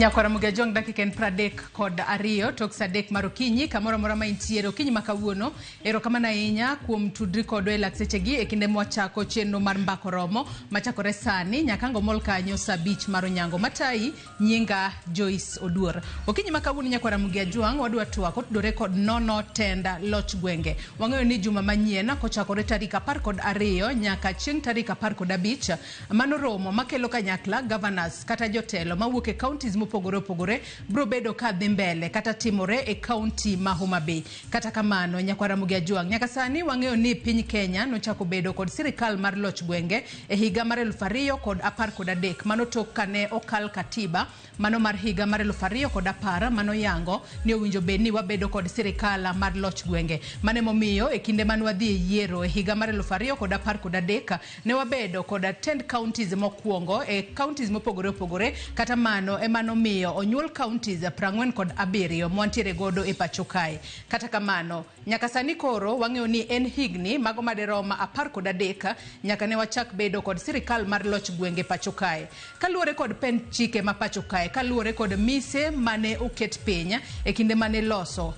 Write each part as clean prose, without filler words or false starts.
Nyakwara Mugajwang' dakika en 32 tok sa 3 mar okinyi kamoro amora ma intiere okinyi ma kawuono. Erokamano ahinya kuom tudri kodwa e lak sechegi e kinde mwachako chenro mar Mbako Romo machakore sani nyaka ango mol kanyo sa 5 mar onyango. Matayi nyinga Joyce Oduor. Okinyi ma kawuono nyakwara Mugajwang' wadwa twak otudore kod nono tend loch gwenge. Wang'eyo ni juma manyien kochakore tarik 12 nyaka chieng' tarik 15 mano romo makelo kanyakla governors kata jotelo mawuok e counties mopogore opogore bro bedo ka dhi mbele kata timore e county ma Homa Bay. Kata kamano nyakwara Ramogi Ajwang' nyaka sani wang'eyo ni piny Kenya nochako bedo kod sirikal mar loch gwenge e higa mar 2013 mano tok kane okal katiba mano mar higa mar 2010 mano yango ni owinjo bed ni wabedo kod sirikal mar loch gwenge. Mano emomiyo e kinde mane wadhi e yiero e higa mar 2013 ne wabedo kod tend counties mokwongo e counties mopogore opogore kata mano ema nomiyo onyuol counties 47 mwantiere godo e pacho kae. Kata kamano nyaka sani koro wang'eyo ni en higni mago madirom 13 nyaka ne wachak bedo kod sirikal mar loch gwenge pacho kae. Kaluwore kod pend chike ma pacho kae, kaluwore kod mise mane oket piny e kinde mane loso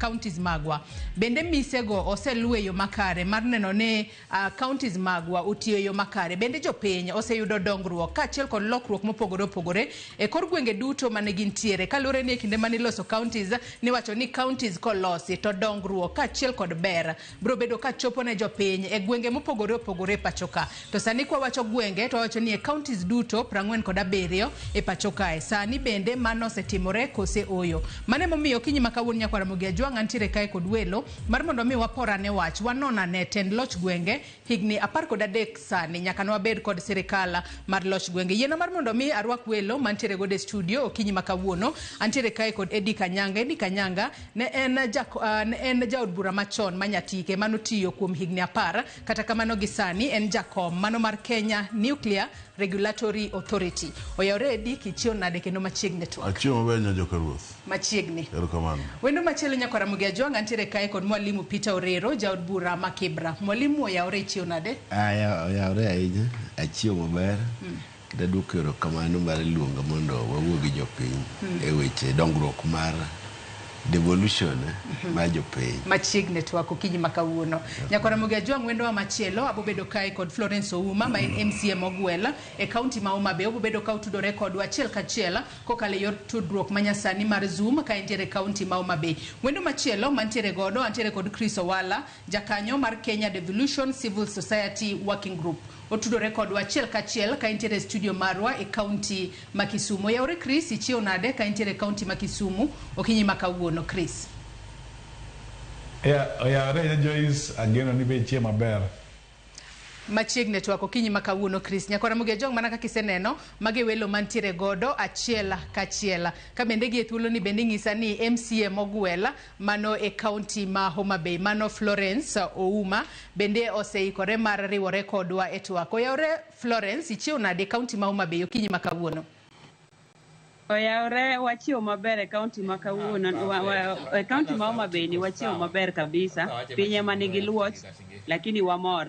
counties magwa. Bende misego oseluw e yo makare mar neno ni counties magwa otiyo e yo makare. Bende jopiny oseyudo dongruok kaachiel kod lokruok mopogore opogore e kor gwenge duto mane gintiere. Kaluwore ni e kinde mane iloso counties, niwacho ni counties kolosi to dongruok kaachiel kod ber biro bedo ka chopo ne jopiny e gwenge mopogore opogore e pacho ka. To sani kwawacho gwenge to wawacho ni e counties duto 47 e pacho kae. Sani bende mano osetimore kose ooyo. Mano emomiyo okinyi ma kawuono nyakwar Ramogi Ajwang' antiere kae kod welo mar mondo mi waporane wach, wanon ane tend loch gwenge higni 13 sani nyaka ne wabed kod sirikal mar loch gwenge. Yiena mar mondo mi arwak welo mantiere godo e studio okinyi ma kawuono. Antiere kae kod Eddie Kanyanga. Eddie Kanyanga ne en ne en jaod bura machon ma Nyatike manotiyo kuom higni 10 kata kamano gi sani en jakom mano mar Kenya Nuclear Regulatory Authority. Oyawore Eddie, kichiew nade kendo machiegni twak? Achiew maber nya joka ruoth. Machiegni. Erokamano. Wendo machielo nyakwar Ramogi Ajwang' antiere kae kod Mwalimu Peter Orero jaod bura ma Kibra. Mwalimu oyawore ichiew nade? Aya, oyawore ahinya, achiew maber. Kendo aduoko erokamano mar luonga mondo wawuo gi jopiny e weche dongruok mar devolution mar jopiny. Machiegni twak okinyi ma kawuono. Nyakwar Ramogi Ajwang' wendowa machielo abobedo kae kod Florence Ouma ma en MCA mogwel e kaunti ma Homa Bay. Obobedo ka otudore kodwa achiel kachiel kokalo e yor tudruok manyasani mar Zoom ka entiere e kaunti ma Homa Bay. Wendo machielo mantiere godo antiere kod Chris Owala, jakanyo mar Kenya Devolution Civil Society Working Group. Otudore kodwa achiel kachiel ka entiere e studio marwa e kaunti ma Kisumu. Oyawore Chris, ichiew nade ka entiere e kaunti ma Kisumu okinyi ma kawuono Chris? Yeah, oyawore Joyce, ageno ni be ichiew maber. Machiegni twak okinyi ma kawuono Chris. Nyakwar Ramogi Ajwang' mana kaka iseneno, magi welo mantiere godo achiel kachiel. Ka bende gi e thuolo ni bende ing'isa ni MCA mogwel mano e kaunti ma Homa Bay, mano Florence Ouma bende oseikore mar riwore kodwa e twak. Oyawore Florence, ichiew nade e kaunti ma Homa Bay okinyi ma kawuono? Oyawore, wachiew maber e kaunti ma kawuono, e kaunti ma Homa Bay ni wachiew maber kabisa. Piny ema nigi luoch, lakini wamor.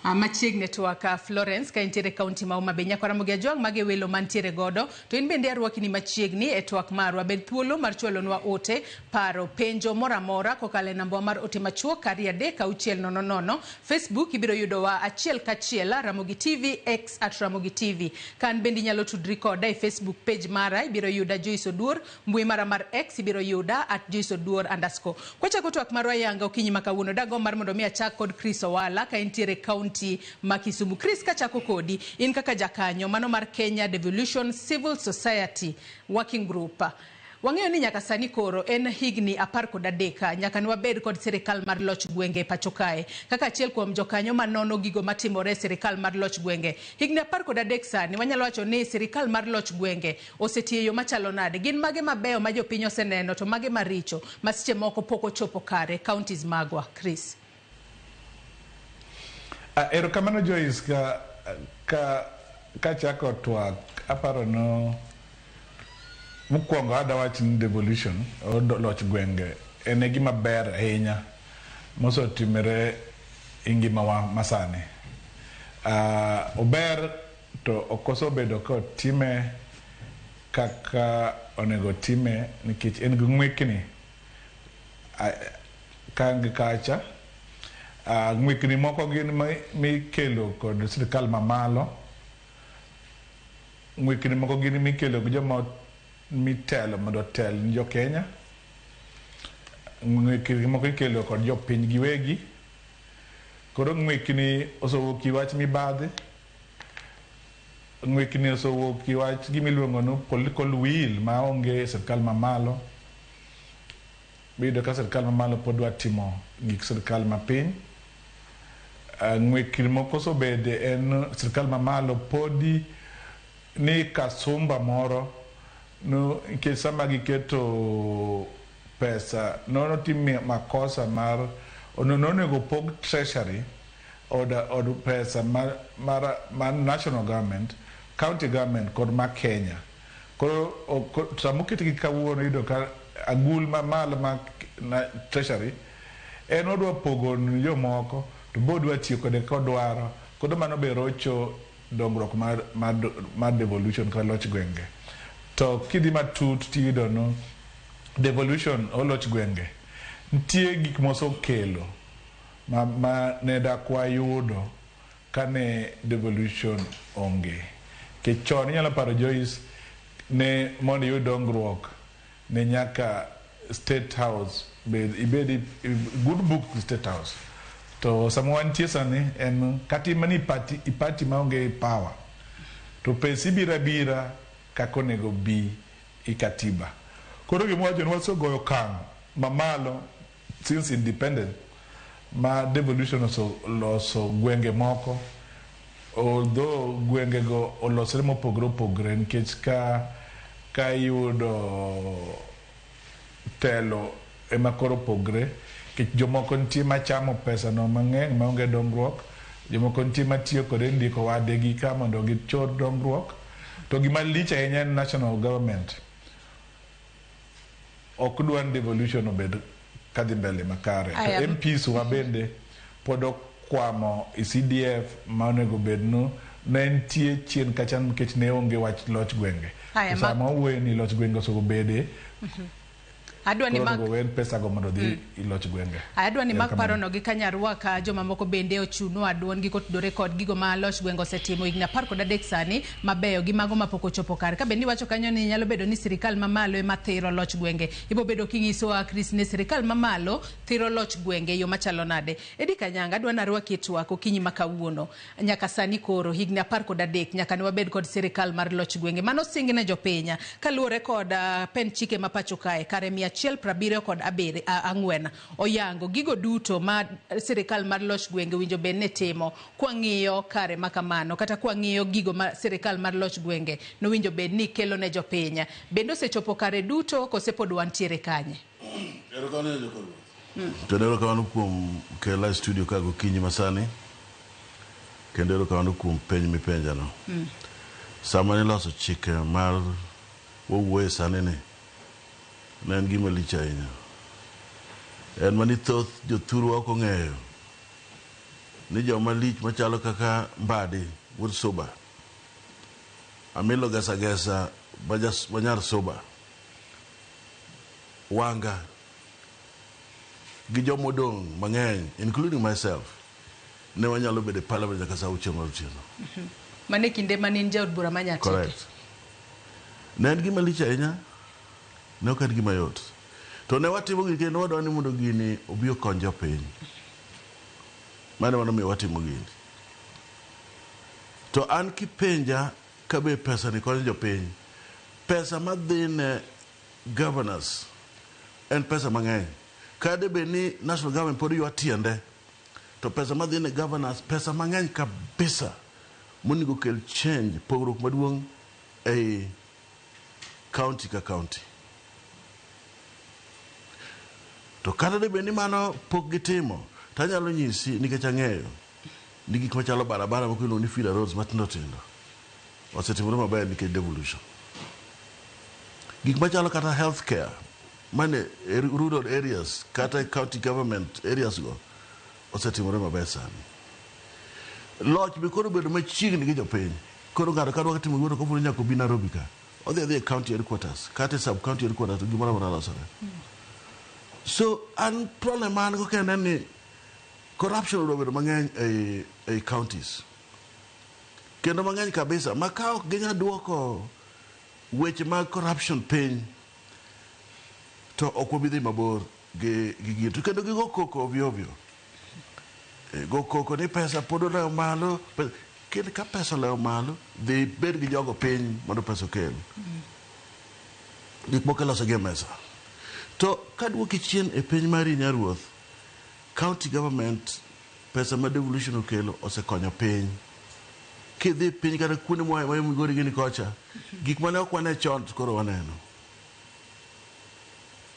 Machiegni twak Florence ka intiere kaunti ma Homa Bay. Nyakwar Ramogi Ajwang' magi welo mantiere godo. To in bende arwaki ni machiegni e twak marwa. Bed thuolo mar chwalonwa ote, paro, penjo moro amora kokalo e namba mar ote machuok 2 3 6 0 0. Facebook ibiro yudowa achiel kachiel Ramogi TV, X at Ramogi TV. Ka an bende inyalo tudri koda e Facebook page mara ibiro yuda Joyce Oduor, mbui mara mar X ibiro yuda at Joyce Oduor underscore. Kwachako twak marwa yanga okinyi ma kawuono dago mar mondo mi achak kod Chris Owala ka entiere kaunti ma Kisumu. Chris, kachako kodi, in kaka jakanyo mano mar Kenya Devolution Civil Society Working Group. Wang'eyo ni nyaka sani koro en higni 13 nyaka ne wabed kod sirikal mar loch gwenge e pacho kae. Kaka achiel kuom jokanyo manono gigo matimore e sirikal mar loch gwenge. Higni 13 sani wanyalo wacho ni sirikal mar loch gwenge osetiyo e yo machalo nade? Gin mage mabeyo ma jopiny oseneno to mage maricho ma seche moko pok ochopo kare counties magwa? Chris. Erokamano Joyce, ka kachako twak aparo no mokwongo adawach ni devolution or loch gwenge en e gima ber ahinya mosetimore e ngimawa masani. Ober to ok osebedo kotime kaka onego time nikech en gi ng'wekni ka gi kacha. Ng'wekni moko gin mikelo kod sirikal mamalo, ng'wekni moko gin mikelo gi joma mitelo mondo otel ni jo Kenya, ng'wekni moko ikelo kod jopiny giwegi. Koro ng'wekni osewuok e wach mibadhi, ng'wekni osewuok e wach gimiluongo ni political will maonge e sirikal mamalo. Iyudo ka sirikal mamalo pod dwa timo gik sirikal mapiny. Ng'wekni moko osebede en sirikal mamalo podi ni kasumba moro no, nikech sama giketo pesa nonotim makosa mar onego pog treasury od pesa mar national government, county government kod ma Kenya. Koro sama oketgi kawuono iyudo ka agul mamalo ma treasury en odwa pogo ni jomoko to be odwa tiyo kode kodwaro. Koro mano be rocho dongruok mar devolution kata loch gwenge. To kidhi matut tiyudo no devolution o loch gwenge nitie gik mosekelo ma ne dak wayudo kane devolution onge. Nikech chon inyalo paro Joyce ne mondo iyud dongruok ne nyaka State House bed ibed good book State House. To sama wantie sani en kata mana i party maonge power to pesa ibiro abira kaka onego bi i katiba. Koro gima wacho ni wasegoyo okang' mamalo since independence ma devolution oseloso gwenge moko, although gwengego olosre mopogore opogore nikech ka iyudo telo ema koro opogre nikech jomoko nitie machamo pesa no mang'eny maonge dongruok, jomoko nitie matiyo kode ndiko wadegi ka mondo gichor dongruok. To gima lich ahinya en national government ok dwa ni devolution obed kadhi mbele makare. To MPs wa bende pod okwamo e CDF ma onego bed no ne nitie chien kacha nikech ne onge wach loch gwenge. To sama wawuoyo ni loch gwenge osebede, Adwa ni koro onego wen pesa go mondo odhi i loch gwenge. Adwa ni mak parono gi kanyarwaka jomamoko bende ochunwa duondgi kotudore kod gigo ma loch gwenge osetimo higni 13 sani mabeyo gi mago mapok ochopo kare. Ka bende iwacho kanyo ni nyalo bedo ni sirikal mamalo ema thiro loch gwenge. Ibo bedo kinyisowa Chris ni sirikal mamalo thiro loch gwenge e yo machalo nade. Edi Kanyanga adwa narwaki e twak okinyi ma kawuono. Nyaka sani koro higni 13 nyaka ne wabed kod sirikal mar loch gwenge. Mano sing ne jopiny kaluwore kod pen chike ma pacho kae kare 174 oyango gigo duto ma sirikal mar loch gwenge winjo bed ni timo kwang'iyo kare makamano kata kwang'iyo gigo ma sirikal mar loch gwenge nowinjo bed ni kelo ne jopiny. Bende osechopo kare duto kose pod wantiere kanye? Erokamano jokorwa. Kendo erokamano kuom kela e studio ka gokinyi masani, kendo erokamano kuom penj mipenjano. Sama niloso chike mar wawuoye sani ni, ne en gima lich ahinya. En mani thoth jothurwa ok ong'eyo ni joma lich machalo kaka Mbadi wuod Suba, Amilo Gesa Gesa manyar Suba, Wanga gi jomodong' mang'eny including myself ne wanyalo bedo e parliament nyaka saa auchiel mar otieno. Mane kinde mane in jaod bura ma Nyatike. Correct. Ne en gima lich ahinya, ne ok en gima yot. To ne watimo gini kendo wadwa ni mondo gini obi okony jopiny. Mano ema nomiyo watimo gini. To an kipenja kabe pesa ni konyo jopiny, pesa madhi ne governors en pesa mang'eny. Kade bed ni national government pod ywa tiende, to pesa madhi ne governors pesa mang'eny kabisa monego kel change, pogruok maduong' ei county ka county. To kata de bed ni mano pok gitimo, to anyalo nyisi nikech ang'eyo ni gik machalo barabara moko iluongo ni feeder roads matindo tindo osetimore maber nikech devolution. Gik machalo kata healthcare mane rural areas kata county government areas go osetimore maber sani. Loch be koro obedo machiegni gi jopiny. Koro ng'ato ka dwa timo gimoro kofuno nyaka obi Nairobi ka. Odhi adhi e county headquarters kata e sub county headquarters to gimoro amora losore. So an problem ma an go kende en ni corruption odwa bedo mang'eny ei counties. Kendo mang'eny kabisa ma ka ok ginya duoko weche mag corruption piny to ok wabi dhi mabor gi gi gino. To kendo gigo koko ovyo ovyo. Go koko ni pesa pod olewo malo. Kendo ka pesa olewo malo, dhi bed gi jogo piny mondo pesa okel. Gik moko iloso gi e mesa. To kaduoki chien e piny mari nyaruoth, county government pesa ma devolution okelo osekonyo piny. Kidhi piny kata kuonde moa ma Migori gini kocha, gik mane ok wane chon to koro waneno.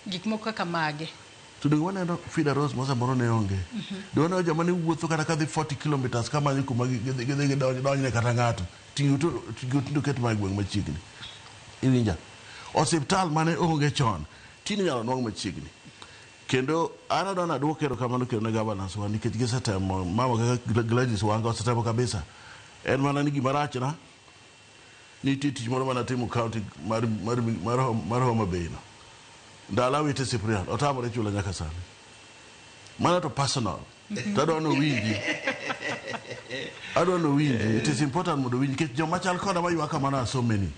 Gik moko kaka mage? To donge waneno feeder roads ma samoro ne onge. Donge waneno joma ne wuotho kata kadhi 40 kilometers kamanyo kuma gidhi gidonjne kata ng'ato. Ting'o to ket ma e gweng' machiegni. Iwinja? Osiptal mane onge chon, tinde inyalo nwang' machiegni. Kendo an adwa naduok erokamano kendo ne governors wa nikech gisetemo, mama kaka Gladys Wanga osetemo kabisa. En mana ni gima rachna, nitie tich moro mane atimo county mar Homa Bay no. Ndalo awite Cyprian, otamore chula nyaka sani. Mano to personal. To adwa ni owinji. Adwa ni owinji. It is important mondo owinji nikech joma chal koda maywak kamano are so many.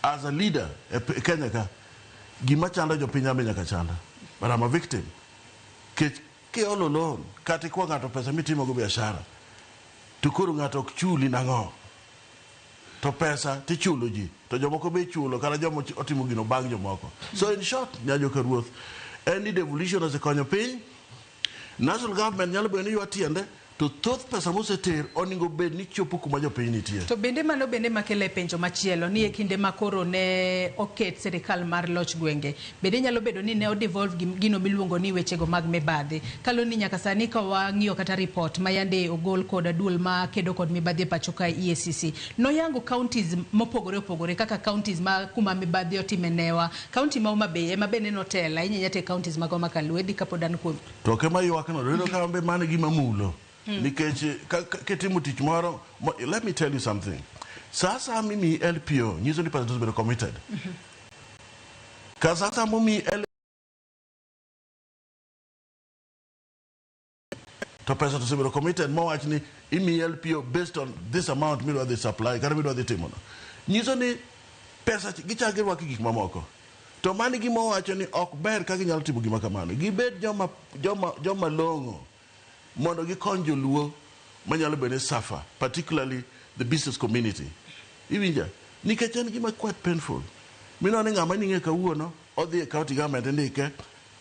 As a leader e Kenya ka, gima chando jopiny ambe nyaka chanda. But I'm a victim. Kech kiolo loan, kata ikwa ng'ato pesa mitimogo biashara, to koro ng'ato ok chuli nang'o? To pesa tichulo ji, to jomoko be ichulo kata joma otimo gino bang' jomoko. So in short, nyajoka ruoth, en ni devolution osekonyo piny, national government nyalo bedo ni ywa tiende, to thoth pesa moseter onego bed ni chopo kuma jopiny nitie. To bende mano bende makelo e penjo machielo ni e kinde ma koro ne oket sirikal mar loch gwenge, bende nyalo bedo ni ne odevolve gino miluongo ni wechego mag mibadhi. Kaluwore ni nyaka sani ka wang'iyo kata report ma yande ogol kod duol ma kedo kod mibadhi e pacho ka EACC, noyango counties mopogore opogore kaka counties ma kuma mibadhi otime newa. County ma Homa Bay ema bende notelo ahinya ahinya te counties mag Homa Kalwedi kapod an kuom. To ok ema ywak no, iyudo ka be mano e gima mulo. Nikech kitimo tich moro, let me tell you something. Sa asaya mimiyi LPO, nyiso ni pesa osebedo committed. Ka sa asaya momiyi L to pesa to osebedo committed mowach ni imiyi LPO based on this amount midwa dhi supply kata midwa dhi timo no. Nyiso ni pesa gichako girwako e gik mamoko. To mano gima owacho ni ok ber ka ginyalo timo gima kamano. Gibed joma long'o mondo gikony joluo manyalo bedo ni suffer, particularly the business community. Iwinja? Nikech en gima quite painful. Mineno ni ng'ama ning'e kawuono, odhi e county government indike,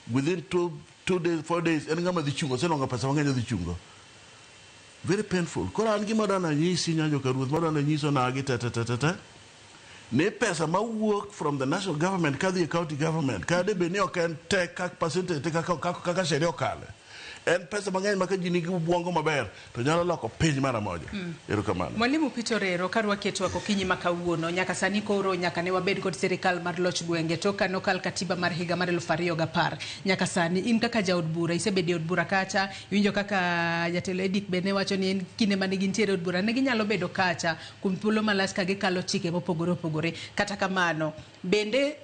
within 2 days, 4 days, en ng'ama dhi chungo, osenwang'o pesa mang'eny odhi chungo. Very painful. Koro an gima adwa nanyisi nyanjo ka ruoth, madwa nanyiso nagi te te te te te, ni pesa mawuok from the national government kadhi e county government, kata bed ni ok en te kaka percentage te kaka sheria okale. En pesa mang'eny ma ka ji nigi obwongo maber to nyalo loko piny mara moja. Erokamano. Mwalimu Peter Orero, karwaki e twak okinyi ma kawuono, nyaka sani koro nyaka ne wabed kod sirikal mar loch gwenge tok ka nokal katiba mar higa mar 2010. Nyaka sani, in kaka jaod bura, isebedo e od bura kacha, iwinjo kaka jatelo Edith bende wacho ni en kinde mane gintiere e od bura, ne ginyalo bedo kacha kuom thuolo malach ka gikalo chike mopogore opogore. Kata kamano, bende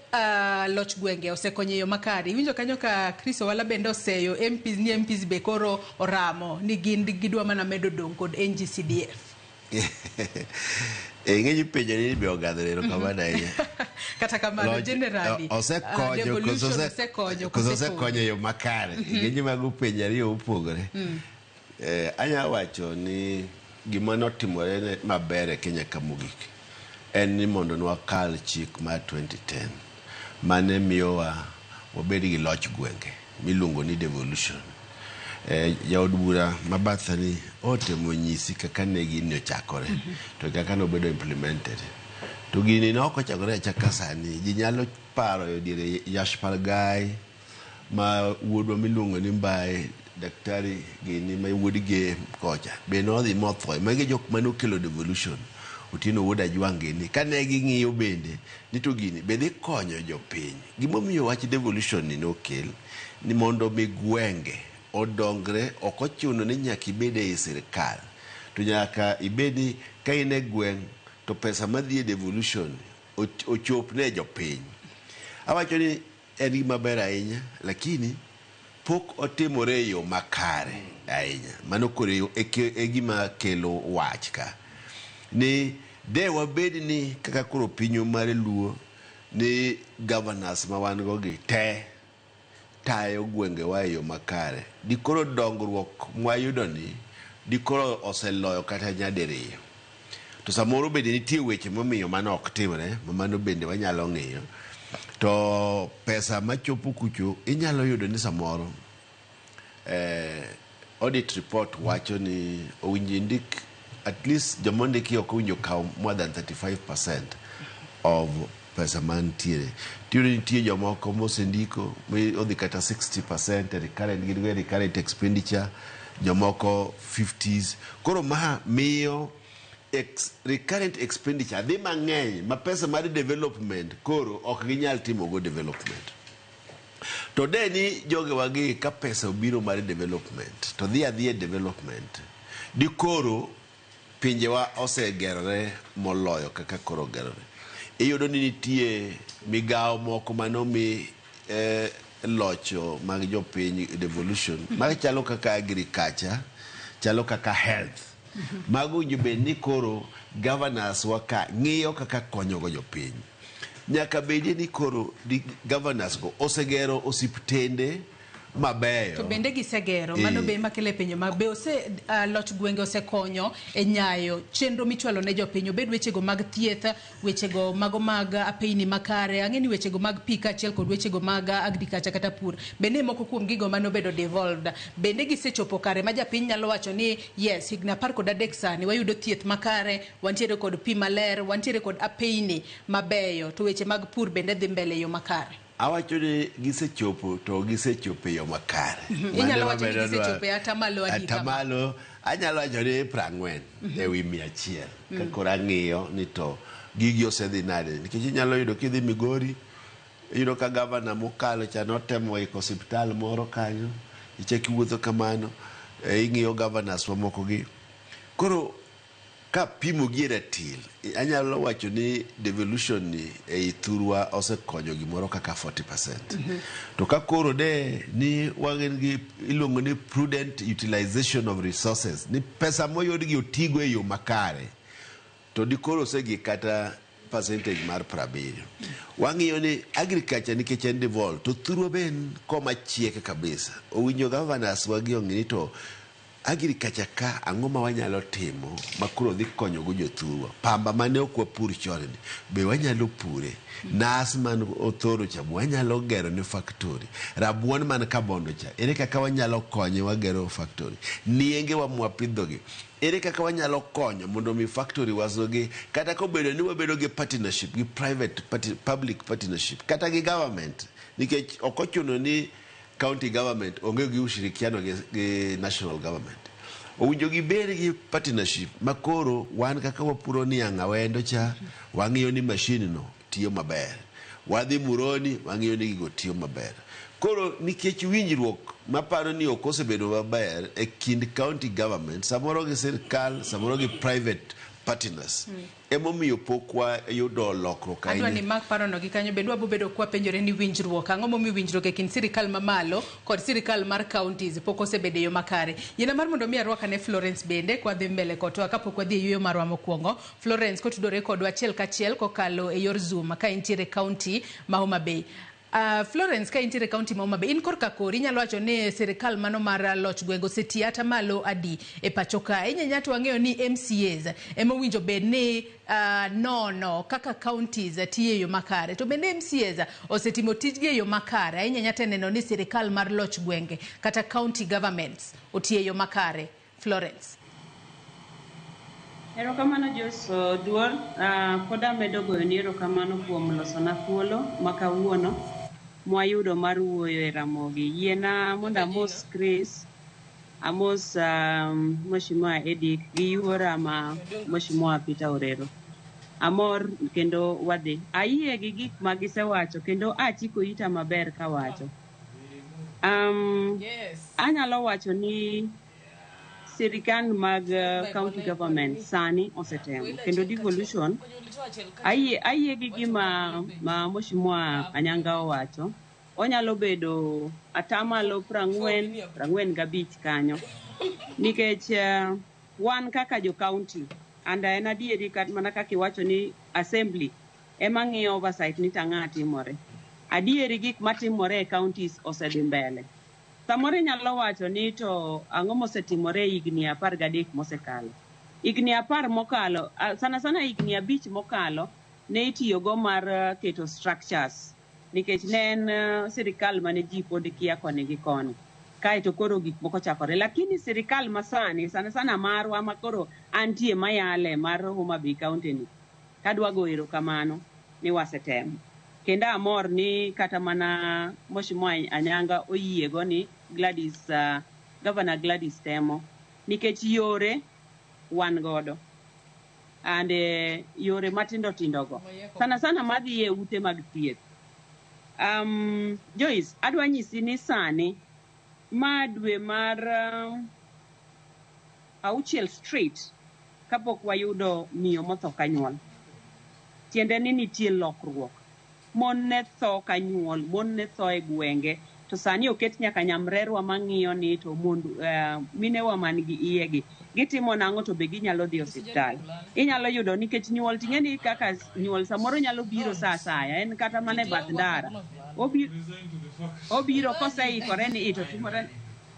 loch gwenge osekonyo e yo makare. Iwinjo kanyo ka Chris Owala bende oseyo MPs ni MPs be koro oramo ni gin gidwa mana medo dong' kod NGCDF. E ng'eny penjo ni be ogadhore erokamano ahinya. Kata kamano, generally, osekonyo devolution osekonyo koso osekonyo e yo makare. Ng'eny mago penjo ariyo mopogore. Anya wacho ni gima notimore maber e Kenya ka mogik en ni mondo nwakal chik mar 2010 mane miyowa wabed gi loch gwenge miluongo ni devolution. Jaod bura ma batha ni otemo nyisi kaka ne gini ochakore to kaka nobedo implemented. To gini ne ok ochakore achaka sani. Ji nyalo paro e diere Yashpal Gai ma wuodwa miluongo ni Mbae, daktari gini ma wuod Gem kocha be nodhi motho. Magi jok mane okelo devolution. Otieno wuod Ajwang' gini. Kane ging'iyo bende ni to gini be dhi konyo jopiny. Gimomiyo wach devolution ni nokel ni mondo mi gwenge odongre ok ochuno ni nyaka ibed ei sirikal. To nyaka ibed ni ka in e gweng' to pesa madhi e devolution ochop ne jopiny. Awacho ni en gima ber ahinya, lakini pok otimore e yo makare ahinya. Mano koro e gima kelo wach ka. Ni de wabed ni kaka koro pinywa mar Luo ni governors ma wan go gi te tayo gwengewa e yo makare. Dikoro dongruok mwayudo ni dikoro oseloyo kata nyadiriyo. To samoro bende nitie weche momiyo mano ok timre, ma mano bende wanyalo ng'iyo. To pesa machopo kucho inyalo yudo ni samoro audit report wacho ni owinjo indik at least joma ondiki ok owinjo kaw more than 35% of pesa mantiere. Tiyudo ni nitie jomoko mosendiko odhi kata 60% e recurrent, gin go e recurrent expenditure, jomoko 50s. Koro ma miyo recurrent expenditure dhi mang'eny ma pesa mar development koro ok ginyal timo go development. To de ni jogewagi ka pesa obiro mar development to dhi adhiya e development, dikoro pinjewa osegerore moloyo kaka koro ogerore. Iyudo ni nitie migawo moko manomi locho mag jopiny, devolution, machalo kaka agriculture, chalo kaka health. Mago owinjo bed ni koro governors wa ka ng'iyo kaka konyogo jopiny. Nyaka bedie ni koro governors go osegero osiptende mabeyo. To bende gisegero, mano be makele penjo ma be ose loch gwenge osekonyo e nyayo chenro michwalo ne jopiny, obed wechego mag thieth, wechego mago mag apeyni makare, ang'e ni wechego mag pi kaachiel kod wechego mag agriculture kata pur, bende moko kuom gigo manobedo devolved, bende gisechopo kare ma japiny nyalo wacho ni yes, higni 13 sani wayudo thieth makare, wantiere kod pi maler, wantiere kod apeyni mabeyo, to weche mag pur bende dhi mbele e yo makare. Awacho ni gisechopo, to gisechopo e yo makare. Inyalo wacho ni gisechopo e atamalo adi kama? Atamalo anyalo wacho ni 40 ewi 100. Ka koro ang'iyo ni to gigi osedhi nade, nikech inyalo yudo kidhi Migori, iyudo ka gavana mokalo cha notemo iko osiptal moro kanyo, ichak iwuotho kamano, ing'iyo governors mamoko gi. Koro kapimo gi e ratil, anyalo wacho ni devolution ni ei thurwa osekonyo gimoro kaka 40%. To ka koro de ni wan gi iluongo ni prudent utilization of resources, ni pesa moyud gi otigo e yo makare, to dikoro osegik kata percentage mar 70. Wang'iyo ni agriculture nikech en devolved, to thurwa be en koma chiek kabisa. Owinjo governors wagi ong'i ni to agriculture ka ang'o ma wanyalo timo ma koro dhi konyo go jothurwa. Pamba mane ok wapur chon ni be wanyalo pure. Nas man Othoro cha be wanyalo gero ne factory. Rabuon man Kabondo cha ere kaka wanyalo konye wagero factory. Nienge wa mwapidho gi ere kaka wanyalo konyo mondo mi factory wasogi, kata kobedo ni wabedo gi partnership gi private public partnership kata gi government, nikech ok ochuno ni county government onge gi ushirikiano gi national government. Owinjo gibed gi partnership ma koro wan kaka wapuro niang' Awendo cha, wang'iyo ni machine no tiyo maber. Wadhi Muroni, wang'iyo ni gigo tiyo maber. Koro nikech winjruok maparo ni ok osebedo maber e kind county government, samoro gi sirkal, samoro gi private partners, emomiyo pok wayudo lokruok Adwa ni ahinya. mak parono gi kanyo bende wabobedo kwapenjore ni winjruok ang'o momiyo winjruok e kind sirikal mamalo kod sirikal mar counties pok osebedo e yo makare. Yiena mar mondo mi arwakane Florence bende kwadhi mbele kodwa kapok wadhi e yueyo marwa mokwongo. Florence kotudore kodwa achiel kachiel kokalo e yor Zoom ka intiere county ma Homa Bay. Florence, ka intiere county ma Homa Bay, in korka kori inyalo wacho ni sirikal mano mar loch gwenge osetiyo atamalo adi e pacho ka? Inyanya to wang'eyo ni MCAs ema owinjo bed ni nono kaka counties tiyo e yo makare, to bende MCAs osetimo tijgi e yo makare ahinya to neno ni sirikal mar loch gwenge kata county governments otiyo e yo makare. Florence. Erokamano Jos Duol, pod amedo goyoni erokamano kuom losona thuolo ma kawuono mwayudo mar wuoyo e Ramogi. Yiena mondo amos Chris, amos Mheshimiwa Edick gi yuora ma Mheshimiwa Peter Orero. Amor kendo wadhi. Ayie gi gik ma gisewacho kendo achiko ita maber kawacho. Anyalo wacho ni Sirikal mag county government sani osetemo kendo devolution ayie gi gima ma Mheshimiwa Anyanga owacho. Onyalo bedo atamalo 40, 45 kanyo. Nikech wan kaka jo county, and en adieri mana kaka iwacho ni assembly ema ng'iyo oversight ni tang'a timore. Adieri gik matimore e counties osedhi mbele. Samoro inyalo wacho ni to ang'o mosetimore e higni 13 mosekalo. Higni 10 mokalo, sana sana higni 5 mokalo, ne itiyogo mar keto structures. Nikech ne en sirikal mane ji pod kia koni gi koni. Kaeto koro gik moko chakore. Lakini sirikal masani, sana sana marwa ma koro antie mayale mar Homa Bay County ni, kadwa go erokamano ni wasetemo. Kendo amor ni kata mana Mheshimiwa Anyanga oyiego ni Gladys, Governor Gladys temo. Nikech yore wan godo. And yore matindo tindo go. Sana sana madhi e ute mag thieth. Joyce, adwa nyisi ni sani ma dwe mar 6 straight kapok wayudo miyo motho kanyuol. Tiende ni nitie lokruok. Mon ne tho kanyuol, mon ne tho e gwenge, to sani oket nyaka nyamrerwa mang'iyo ni to mond minewa man gi iyegi gitimo nang'o to be ginyalo dhi osiptal. Inyalo yudo nikech nyuol ting'e ni kaka nyuol samoro nyalo biro sa asaya, en kata mana e bath ndara. Obiro koseikore ni to timore,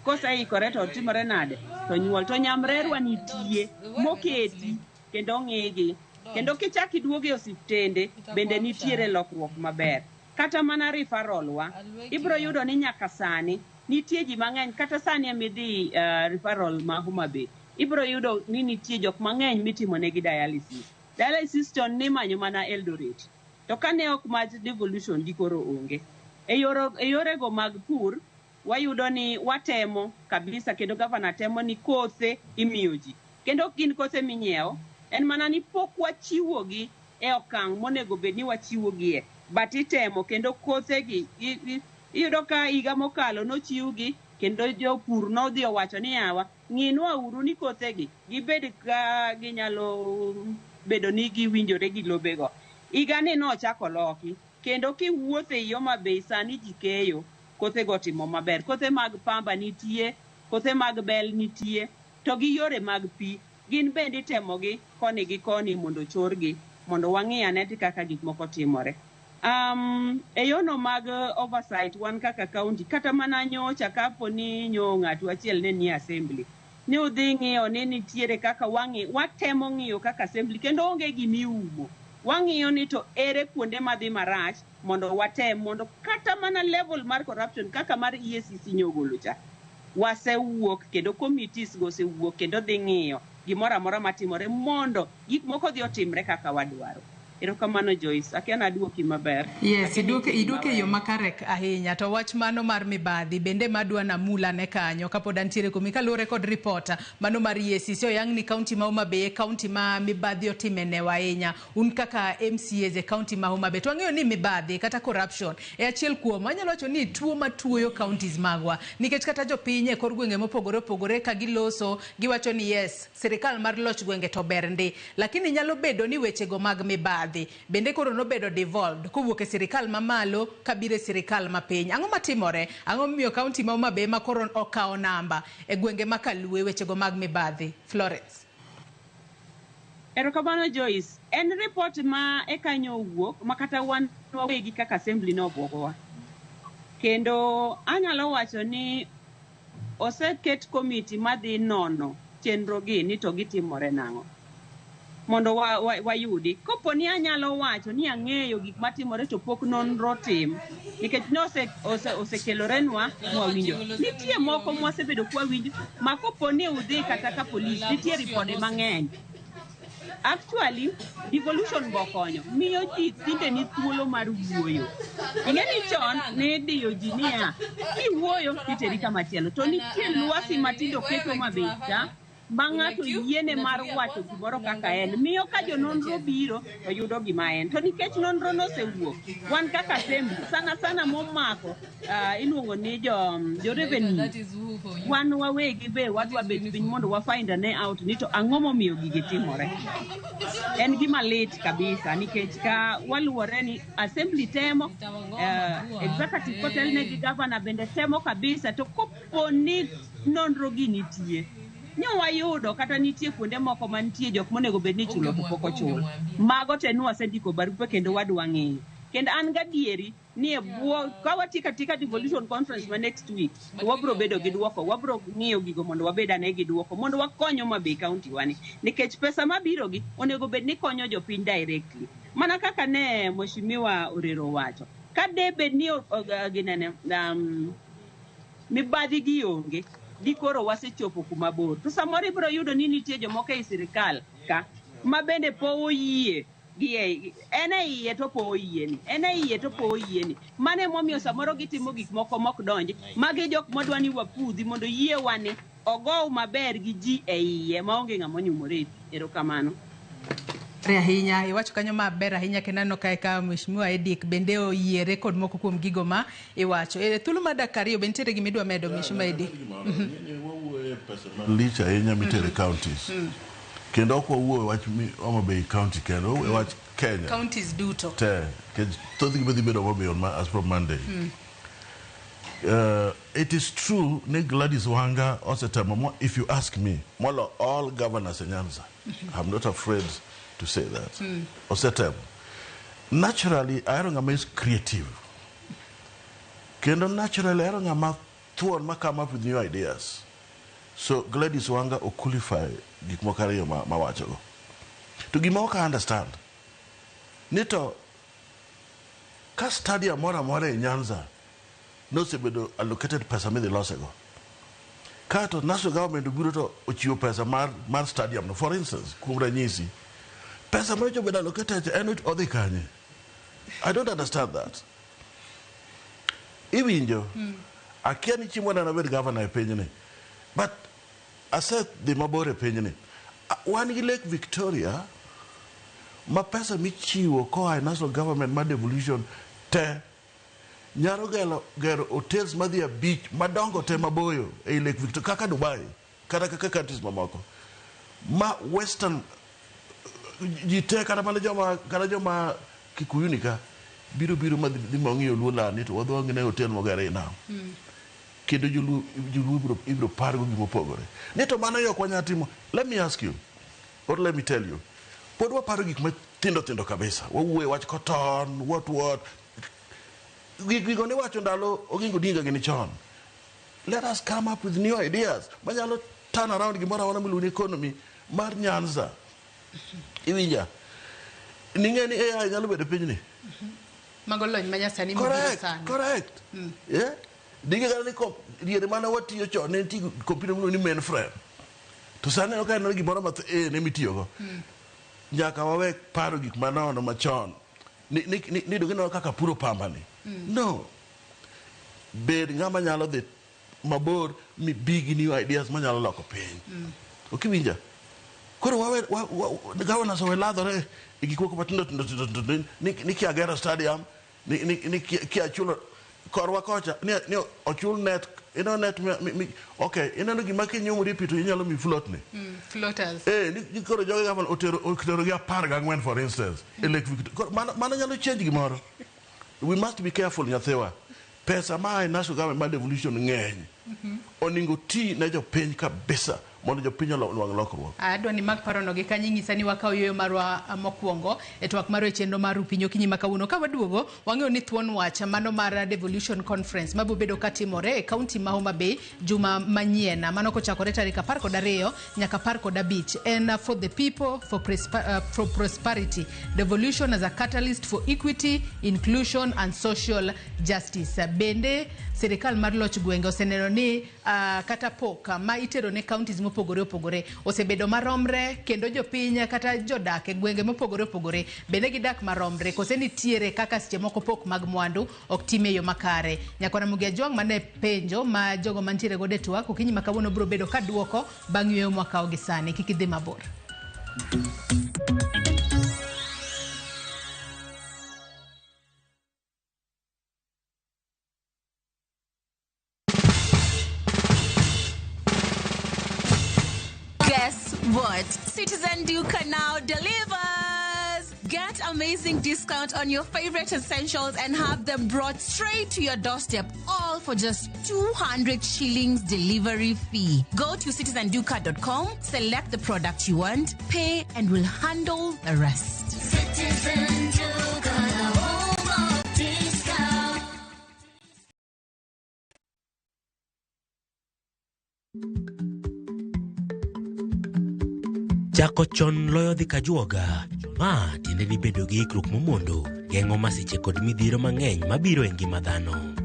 koseikore to timore nade to nyuol to nyamrerwa nitie moketi kendo ong'igi. Kendo kichak iduogo e osiptende bende nitiere lokruok maber. Kata mana referral wa, ibiro yudo ni nyaka sani nitie ji mang'eny, kata sani emidhi referral ma Homa Bay, ibiro yudo ni nitie jok mang'eny mitimo negi dialysis. Dialysis chon nimanyo mana Eldoret. To kane ok mach devolution dikoro onge. E yorego mag pur, wayudo ni watemo kabisa kendo gavana temo ni kothe imiyo ji. Kendo ok gin kothe minyiewo, en mana ni pok wachiwogi e okang' monego bed ni wachiwogie. But itemo kendo kothegi iyudo ka higa mokalo nochiwgi kendo jopur nodhi owacho ni yawa ng'inwa uru ni kothegi gibed ka ginyalo bedo ni giwinjore gi lobego. Higa ni nochako loki kendo kiwuotho ei Homa Bay sani ji keyo kothego timo maber. Kothe mag pamba nitie, kothe mag bel nitie, to gi yore mag pi gin bende itemogi koni gi koni mondo ochorgi mondo wang'i ane kaka gik moko timore. E yono mag oversight wan kaka county kata mana nyocha kapo ni nyo ng'ato achiel ne nie assembly ni udhi ng'iyo ni nitiere kaka watemo ng'iyo kaka assembly kendo onge gimiumo. Wang'iyo ni to ere kuonde madhi marach mondo watem mondo kata mana level mar corruption kaka mar EACC nyogolo cha wasewuok kendo committees go osewuok kendo dhi ng'iyo gimoro amora matimore mondo gik moko dhi otimre kaka wadwaro. Erokamano Joyce, akia naduoki maber. Yes, iduoke e yo makare ahinya. To wach mano mar mibadhi bende madwa namula ne kanyo kapod antiere kuomi kaluwore kod report mano mar EACC oyang ni county ma Homa Bay e county ma mibadhi otime newa ahinya. Un kaka MCAs e county ma Homa Bay to wang'eyo ni mibadhi kata corruption e achiel kuom wanyalo wacho ni tuo matuoyo counties magwa nikech kata jopiny e kor gwenge mopogore opogore ka giloso giwacho ni yes sirikal mar loch gwenge to ber ndi, lakini nyalo bedo ni wechego mag mibadhi bende koro nobedo devolved kowuok e sirikal mamalo kabiro e sirikal mapiny. Ang'o matimore? Ang'o momiyo county ma Homa Bay ma koro okawo namba e gwenge ma Kaluo e wechego mag mibadhi? Florence. Erokamano Joyce. En report ma eka nyo owuok ma kata wan wawegi kaka assembly nobwogowa. Kendo anyalo wacho ni oseket committee madhi nono chenro gi ni to gitimore nang'o mondo wayudi. Kopo ni anyalo wacho ni ang'eyo gik matimore to pok nonro tim, nikech ne osekelorenwa mwawinjo. Nitie moko mwasebedo kwawinjo ma kopo ni udhi kata ka polis, nitie ripode mang'eny. Actually, devolution bo konyo miyo ji tinde ni thuolo mar wuoyo. Ing'e ni chon ne idiyo ji niya, kiwuoyo titeri kama chielo. To nitie lwasi matindo oket Homa Bay cha Ma ng'ato yiene mar wacho gimoro kaka en miyo ka jononro biro to yudo gima en. To nikech nonro nosewuok, wan kaka assembly sana sana momako iluongo ni jo revenue, wan wawegi be wadwa bet piny mondo wa find ane out ni to ang'o momiyo gigi timore. En gima lit kabisa nikech ka waluwore ni assembly temo, executive kotelne gi governor bende temo kabisa, to kopo ni nonro gi nitie nyo wayudo kata nitie kuonde moko mantie jok monego bed ni ichulo to pok ochul. Mago te nwasendiko barupe kendo wadwa ng'eyo. Kendo an gadieri ni e bwo ka watieko atika devolution conference ma next week, to wabro bedo gi duoko, wabro ng'iyo gigo mondo wabed ane gi duoko mondo wakony Homa Bay County wani, nikech pesa mabiro gi onego bed ni konyo jopiny directly. Mana kaka ne Mheshimiwa Orero owacho, ka de bed ni ginene mibadhi gi onge, dikoro wasechopo kuma bor. To samoro ibiro yudo ni nitie jomoko ei sirikal ka ma bende po oyie gi en e iye to po oyie ni en e iye to po oyie ni. Mano emomiyo samoro gitimo gik moko mok donji. Magi jok madwa ni wapudhi mondo yie wani ogow maber gi ji e iye maonge ng'ama onyumore e pi. Erokamano. Ber ahinya, iwacho kanyo maber ahinya kendo aneno kae ka Mheshimiwa Edick bende oyiere kod moko kuom gigo ma iwacho. E thuolo mar dakika 2 be nitiere gima idwa medo, Mheshimiwa Edick? Wawuoyo e pesa malich ahinya mitere counties. Kendo ok wawuo e wach Homa Bay County kendo, wawuoyo e wach Kenya. Counties duto. Te, nikech thothgi be dhi bedo Homa Bay on as from Monday. It is true ni Gladys Wanga osetemo mo, if you ask me, molo all governors e Nyanza. I'm not afraid to say that. Osetemo. Naturally, ahero ng'ama is creative. Kendo naturally, ahero ng'ama thuon ma come up with new ideas. So Gladys Wanga o qualify gik moko ariyo ma wachogo. To gima ok understand, ni to ka stadium moro amora e Nyanza nosebedo allocated pesa midhi losego. Ka to national government obiro to ochiwo pesa mar stadium no. For instance, kuom ranyisi, pesa ma obedo allocated en odhi kanye? I don't understand that. Iwinjo, akia ni chieng' moro anabed governor e pinyni, but asedhi mabor e pinyni. Wan gi Lake Victoria ma pesa michiwo koa e national government mar devolution te nyalo gero hotels madhi 5 madongo te maboyo ei Lake Victoria kaka Dubai kata kaka countries mamoko ma western ji te kata mana joma Kikuyu ni ka biro madhi mang'iyo Luo lani to wadhi wang'e hotel moger ei nam. Kendo joluo ibiro pargo gimopogore. Ni to mano ok wanyal timo. Let me ask you, or let me tell you, pod waparo gik matindo tindo kabisa. Wawuoyo wach cotton, what. Gigo ne wacho ndalo Oginga Odinga gini chon. Let us come up with new ideas manyalo turn around gimoro amora miluongo ni economy mar Nyanza. Iwinja? Ning'e ni AI nyalo bedo pinyni. Mago lony manyasani mobiro sani. Correct. Yeah? Dinge kata ni diere mane watiyo chon ne nitie computer miluongo ni mainframe. To sani ok en gimoro ma ne mitiyogo. Nyaka wawe paro gik manono machon. Ni donge kaka puro pamba ni. No. Bed ng'ama nyalo dhi mabor mi bi gi new ideas manyalo loko piny. Ok iwinja? Koro wawe governors owe ladhore e gik moko matindo tindo tindo ni kia gero stadium, ni kia chulo korwa kocha ni ochul net, ineno net mi okay, ineno gima kinyumori pi to inyalo mi float ni. Floaters. Ni koro joge governor otero gi 14 for instance e Lake Victoria. Mano nyalo change gimoro. We must be careful nyathiwa. Pesa ma national government mar devolution ng'eny. Oningo ti ne jopiny kabisa mondo jopiny onwang' lokruok. Adwa ni mak parono gi kanyo inyisa ni wakaw yueyo marwa mokwongo e twak marwa e chenro mar Rupiny okinyi ma kawuono. Ka waduogo, wang'eyo ni thuon wach mano mar devolution conference mabiro bedo katimore e kaunti ma Homa Bay juma manyien. Mano kochakore tarik 12 nyaka 15. En for the people, for prosperity. Devolution as a catalyst for equity, inclusion and social justice. Bende sirikal mar loch gwenge oseneno ni kata pok ma itero ne counties mopogore opogore osebedo maromre kendo jopiny kata jodak e gwenge mopogore opogore bende gidak maromre kose nitiere kaka seche moko pok mag mwandu ok tim e yo makare. Nyakwar Ramogi Ajwang' mane penjo ma jogo mantiere godo e twak okinyi ma kawuono biro bedo ka duoko bang' yueyo mwakawo gi sani. Kik idhi mabor. Guess what? Citizen Duka now delivers! Get amazing discount on your favorite essentials and have them brought straight to your doorstep, all for just 200 shillings delivery fee. Go to citizenduka.com, select the product you want, pay, and we'll handle the rest. Citizen Duka, the home of discount. Chako chon loyo dhi kajuoga. Ma tiende ni bedo gi ikruok momondo geng'o masiche kod midhiero mang'eny mabiro e ngima dhano.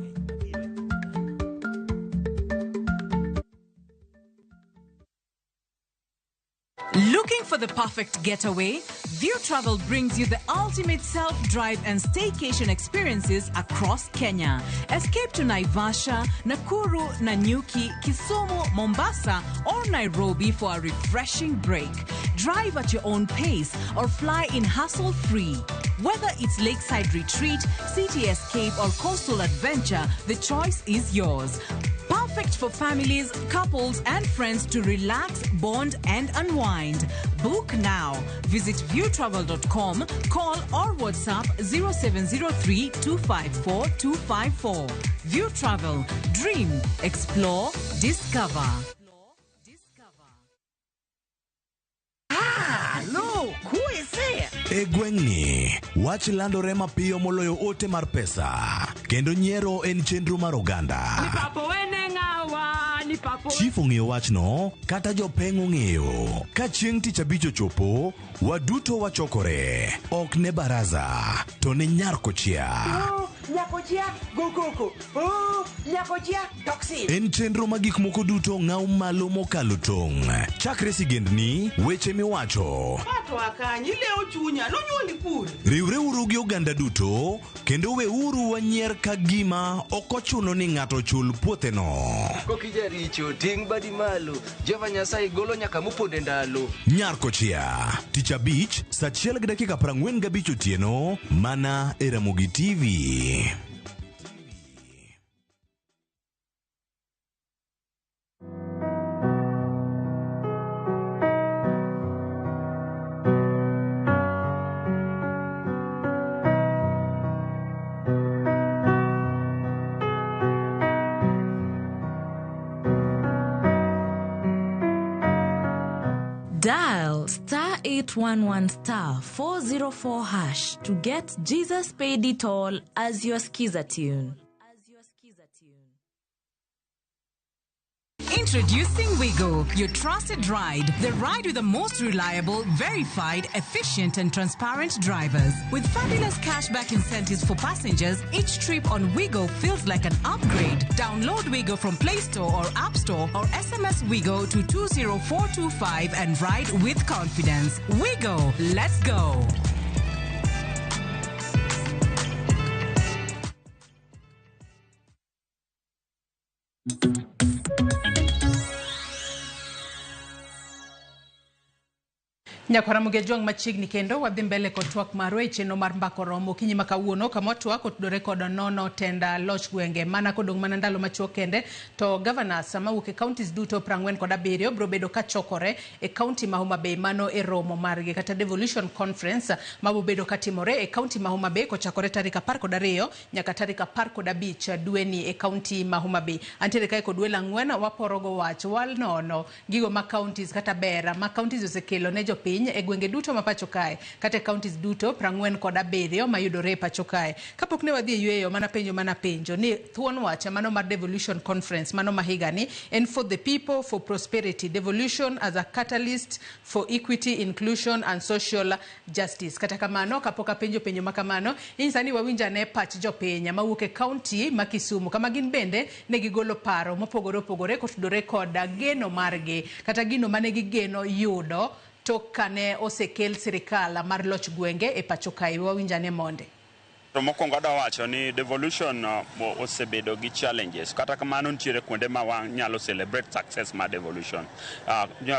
Looking for the perfect getaway? View Travel brings you the ultimate self-drive and staycation experiences across Kenya. Escape to Naivasha, Nakuru, Nanyuki, Kisumu, Mombasa, or Nairobi for a refreshing break. Drive at your own pace or fly in hassle-free. Whether it's lakeside retreat, city escape, or coastal adventure, the choice is yours. Perfect for families, couples, and friends to relax, bond, and unwind. Book now. Visit viewtravel.com, call or WhatsApp 0703 254 254. View Travel. Dream, explore, discover. E gweng'ni, wach landore mapiyo moloyo ote mar pesa, kendo nyiero en chenro mar oganda. Chief ong'eyo wachno, kata jopeng' ong'eyo. Ka chieng' tich abich ochopo, waduto wachokore. Ok ne baraza, to ne nyar kochia. En chenro ma gik moko duto ng'aw malo mokalo tong'. Chakre sigendni, weche miwacho. Riwreuru gi oganda duto, kendo weuru wanyier ka gima ok ochuno ni ng'ato chul puotheno. Kokijaricho ting' badi malo Jehova Nyasaye golo nyaka moponde ndalo. Nyar kochia, tich abich, saa 1:45 otieno, mana e Ramogi TV. Dial star 811 star 404 hash to get Jesus Paid It All as your skiza tune. Introducing Wigo, your trusted ride. The ride with the most reliable, verified, efficient, and transparent drivers. With fabulous cashback incentives for passengers, each trip on Wigo feels like an upgrade. Download Wigo from Play Store or App Store or SMS Wigo to 20425 and ride with confidence. Wigo, let's go. Nyakwar Ramogi Ajwang' machiegni kendo wadhi mbele kod twak marwa e chenro mar Mbaka Oromo okinyi ma kawuono kama twak otudore kod nono tenda loch gwenge mana kodong' mana ndalo machuok kende to governors mawuok e counties duto 47 biro bedo kachokore e county ma Homa Bay mano e romo margi kata devolution conference mabiro bedo katimore e county ma Homa Bay kochakore tarik 12 nyaka tarik 15 dweni e county ma Homa Bay. Antiere kae kod welo ang'wen waporogo wach wal nono gigo ma counties kata bera ma counties osekelo ne jopiny. jopiny e gwenge duto ma pacho kae kata e counties duto 47 mayudore e pacho kae. Kapok ne wadhi e yweyo mana penjo mana penjo ni thuon wach mano mar devolution conference mano ma higani en for the people for prosperity devolution as a catalyst for equity inclusion and social justice. Kata kamano kapok apenjo penjo ma kamano inyisa ni wawinj ane pach jopiny mawuok e kaunti ma Kisumu kama gin bende ne gigolo paro mopogore opogore kotudore kod geno margi kata gino mane gigeno yudo tok kane osekel sirikal mar loch gwenge e pacho kae. Wawinj ane monde. To mokwongo adwa wacho ni devolution osebedo gi challenges. Kata kamano nitiere kuonde ma wanyalo celebrate success mar devolution.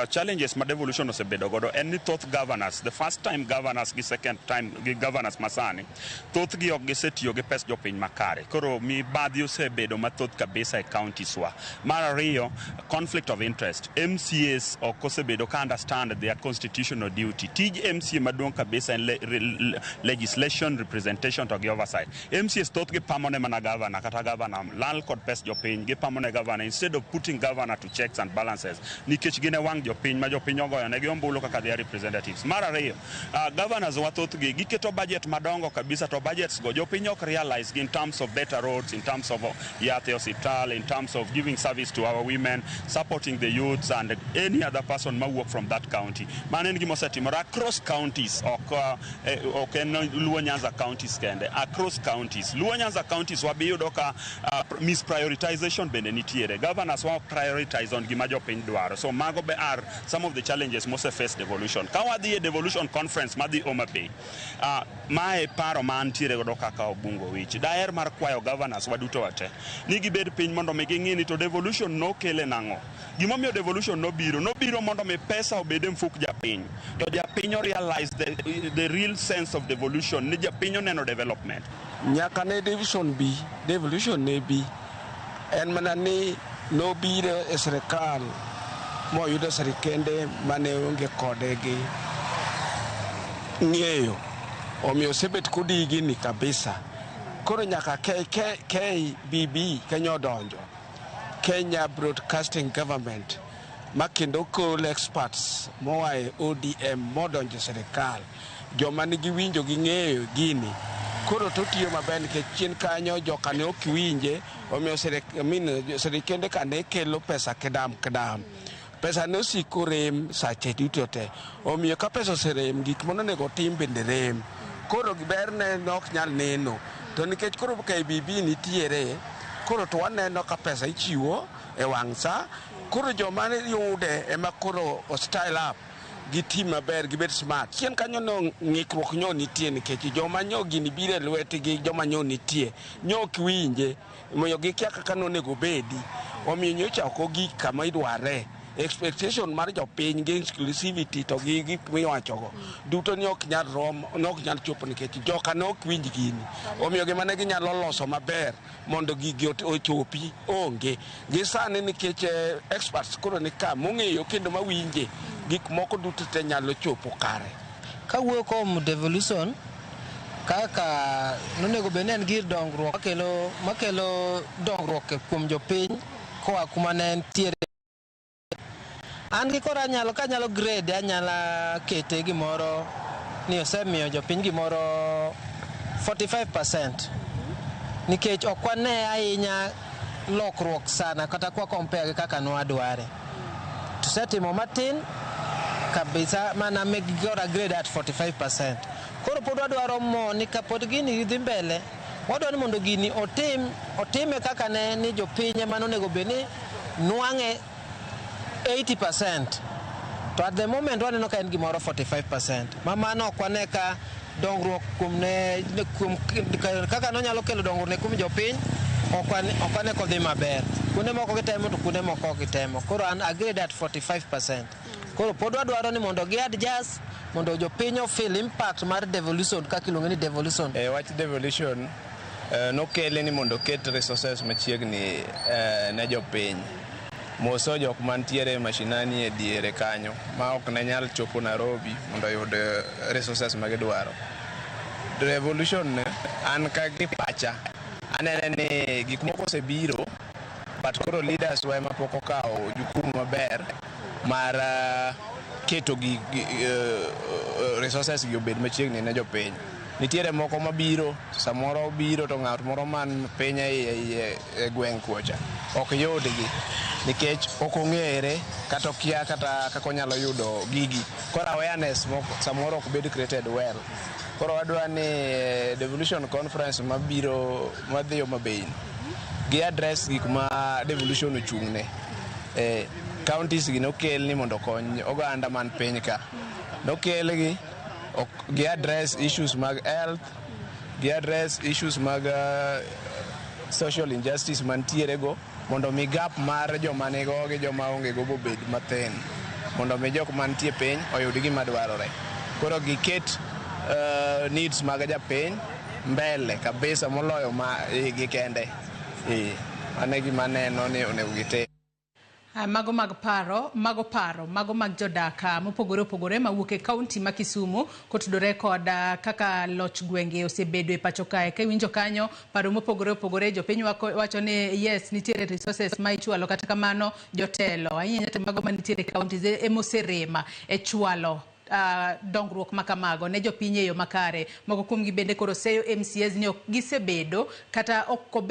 Challenges ma devolution osebedo godo en ni thoth governors, the first time governors gi second time gi governors masani, thothgi ok gisetiyo gi pes jopiny makare. Koro mibadhi osebedo mathoth kabisa e counties wa. Mar ariyo, conflict of interest. MCAs ok osebedo ka understand their constitutional duty. Tij MCA maduong' kabisa en legislation, representation to gi oversight. MCAs thothgi pamo ne mana governor kata governor lal kod pes jopiny, gipamo ne governor instead of putting governor to checks and balances nikech gin e wang' jopiny ma jopiny ogoyo negi ombulu kaka their representatives. Mar ariyo, governors wa thothgi giketo budget madongo kabisa to budgets go jopiny ok realize in terms of better roads, in terms of yath e osiptal, in terms of giving service to our women, supporting the youths and any other person mawuok from that county. Mano en gima osetimore across counties, ok en Luo Nyanza counties kende, across counties. Luo Nyanza counties wabiyudo ka misprioritization bende nitiere. Governors wa ok prioritize on gima jopiny dwaro. So mago be are some of the challenges mose face devolution. Ka wadhi e devolution conference madhi Homa Bay, mae paro ma antiere godo kaka Obungo Wich. Daher mar kwayo governors waduto wate ni gibed piny mondo mi ging'i ni to devolution nokele nang'o. Gimomiyo devolution nobiro mondo mi pesa obed e mfuk japiny. To japiny o realize the real sense of devolution ni japiny oneno development. Nyaka ne devolution bi, devolution ne bi, en mana ni nobiro e sirikal moyudo sirikende mane onge kode gi ng'eyo. Omiyo osebet kodigi gini kabisa. Koro nyaka KBB Kenya odonjo, Kenya Broadcasting Government, ma kendo kol experts moa e ODM modonjo e sirikal, joma nigi winjo gi ng'eyo gini. Koro to tiyo maber nikech chien kanyo joka ne ok winje, omiyo sirikende ka ne kelo pesa kidam kidam. Pesa ne osiko rem sache duto te. Omiyo ka pesa oserem, gik monego otim bende rem. Koro berne ne ok nyal neno. To nikech koro KBB nitiere, koro to waneno ka pesa ichiwo e wang' sa, koro joma yude ema koro o style up, giti maber, gibed smart. Chien kanyo no ng'ikruok nyo nitie nikech joma nyo gini biro e lwetgi, joma nyo nitie, nyo ok winje, omiyo gikia kaka nonego obedi. Omiyo nyocha ok ogik kama idware. Expectation mar jopiny gi inclusivity to gi gik miwachogo duto ni ok nyal rom, ne ok nyal chopo nikech joka ne ok winj gini. Omiyo gima ne ginyalo loso maber mondo gigi ochopi onge. Gi sani nikech experts koro ni ka mong'eyo kendo mawinje gik moko duto te nyalo chopo kare. Kawuoyo kuom devolution kaka nonego bed ni en gir dongruok makelo dongruok kuom jopiny koa kuma ne entiere. An gi koro anyalo, kanyalo grade, anyalo kete gimoro ni osemiyo jopiny gimoro 45%. Nikech ok wane ahinya lokruok sana kata kwa compare gi kaka nwadware. Tusetimo matin kabisa mana koro grade at 45%. Koro pod wadwaro mo ni kapod gini dhi mbele, wadwaro ni mondo gini otime kaka ne ni jopiny ema nonego bed ni nwang'e 80%. To at the moment waneno ka en gimoro 45%. Ma mano ok wane ka dongruok kuom ne, kuom kaka nonyalo kelo dongruok ne kuom jopiny, ok wane kodhi maber. Kuonde moko gitemo to kuonde moko ok gitemo. Koro an agree at 45%. Koro pod wadwaro ni mondo gi adjust mondo jopiny o feel impact mar devolution kaka iluonge ni devolution. Wach devolution nokele ni mondo oket resources machiegni ne jopiny. Moso jok mantiere mashinani e diere kanyo ma ok ne nyal chopo Nairobi mondo oyud resources ma gidwaro. Devolution an ka gi pacha anene ni gik moko osebiro but koro leaders wa ema pok okawo jukumu maber mar keto gi resources gi obed machiegni ne jopiny. Nitiere moko mabiro samoro biro to ng'at moro man piny e e gweng' kuocha ok yudgi nikech ok ong'ere kata okia kata kaka onyalo yudo gigi. Koro awareness moko samoro ok bed created well. Koro wadwa ni devolution conference mabiro madhi Homa Bay gi address gik ma devolution ochung'ne. Counties gi nokel ni mondo okony oganda man piny ka. Nokelgi gi address issues mag health, gi address issues mag social injustice mantiere go mondo mi gap mar joma nigo gi joma onge go bobed mathin mondo mi jok mantie piny oyud gima dwarore. Koro giket needs mag japiny mbele kabisa moloyo ma igi kende. Mano e gima aneno ni onego gitim. Mago mag paro, mago paro, mago mag jodak mopogore opogore mawuok e kaunti ma Kisumu kotudore kod kaka loch gwenge osebedo e pacho kae. Ka iwinjo kanyo paro mopogore opogore, jopiny wacho ni yes, nitiere resources ma ichwalo, kata kamano jotelo ahinya to mago manitiere e counties emoserema e chwalo dongruok ma kamago ne jopiny e yo makare. Moko kuomgi bende koro seyo MCAs ni ok gisebedo kata ok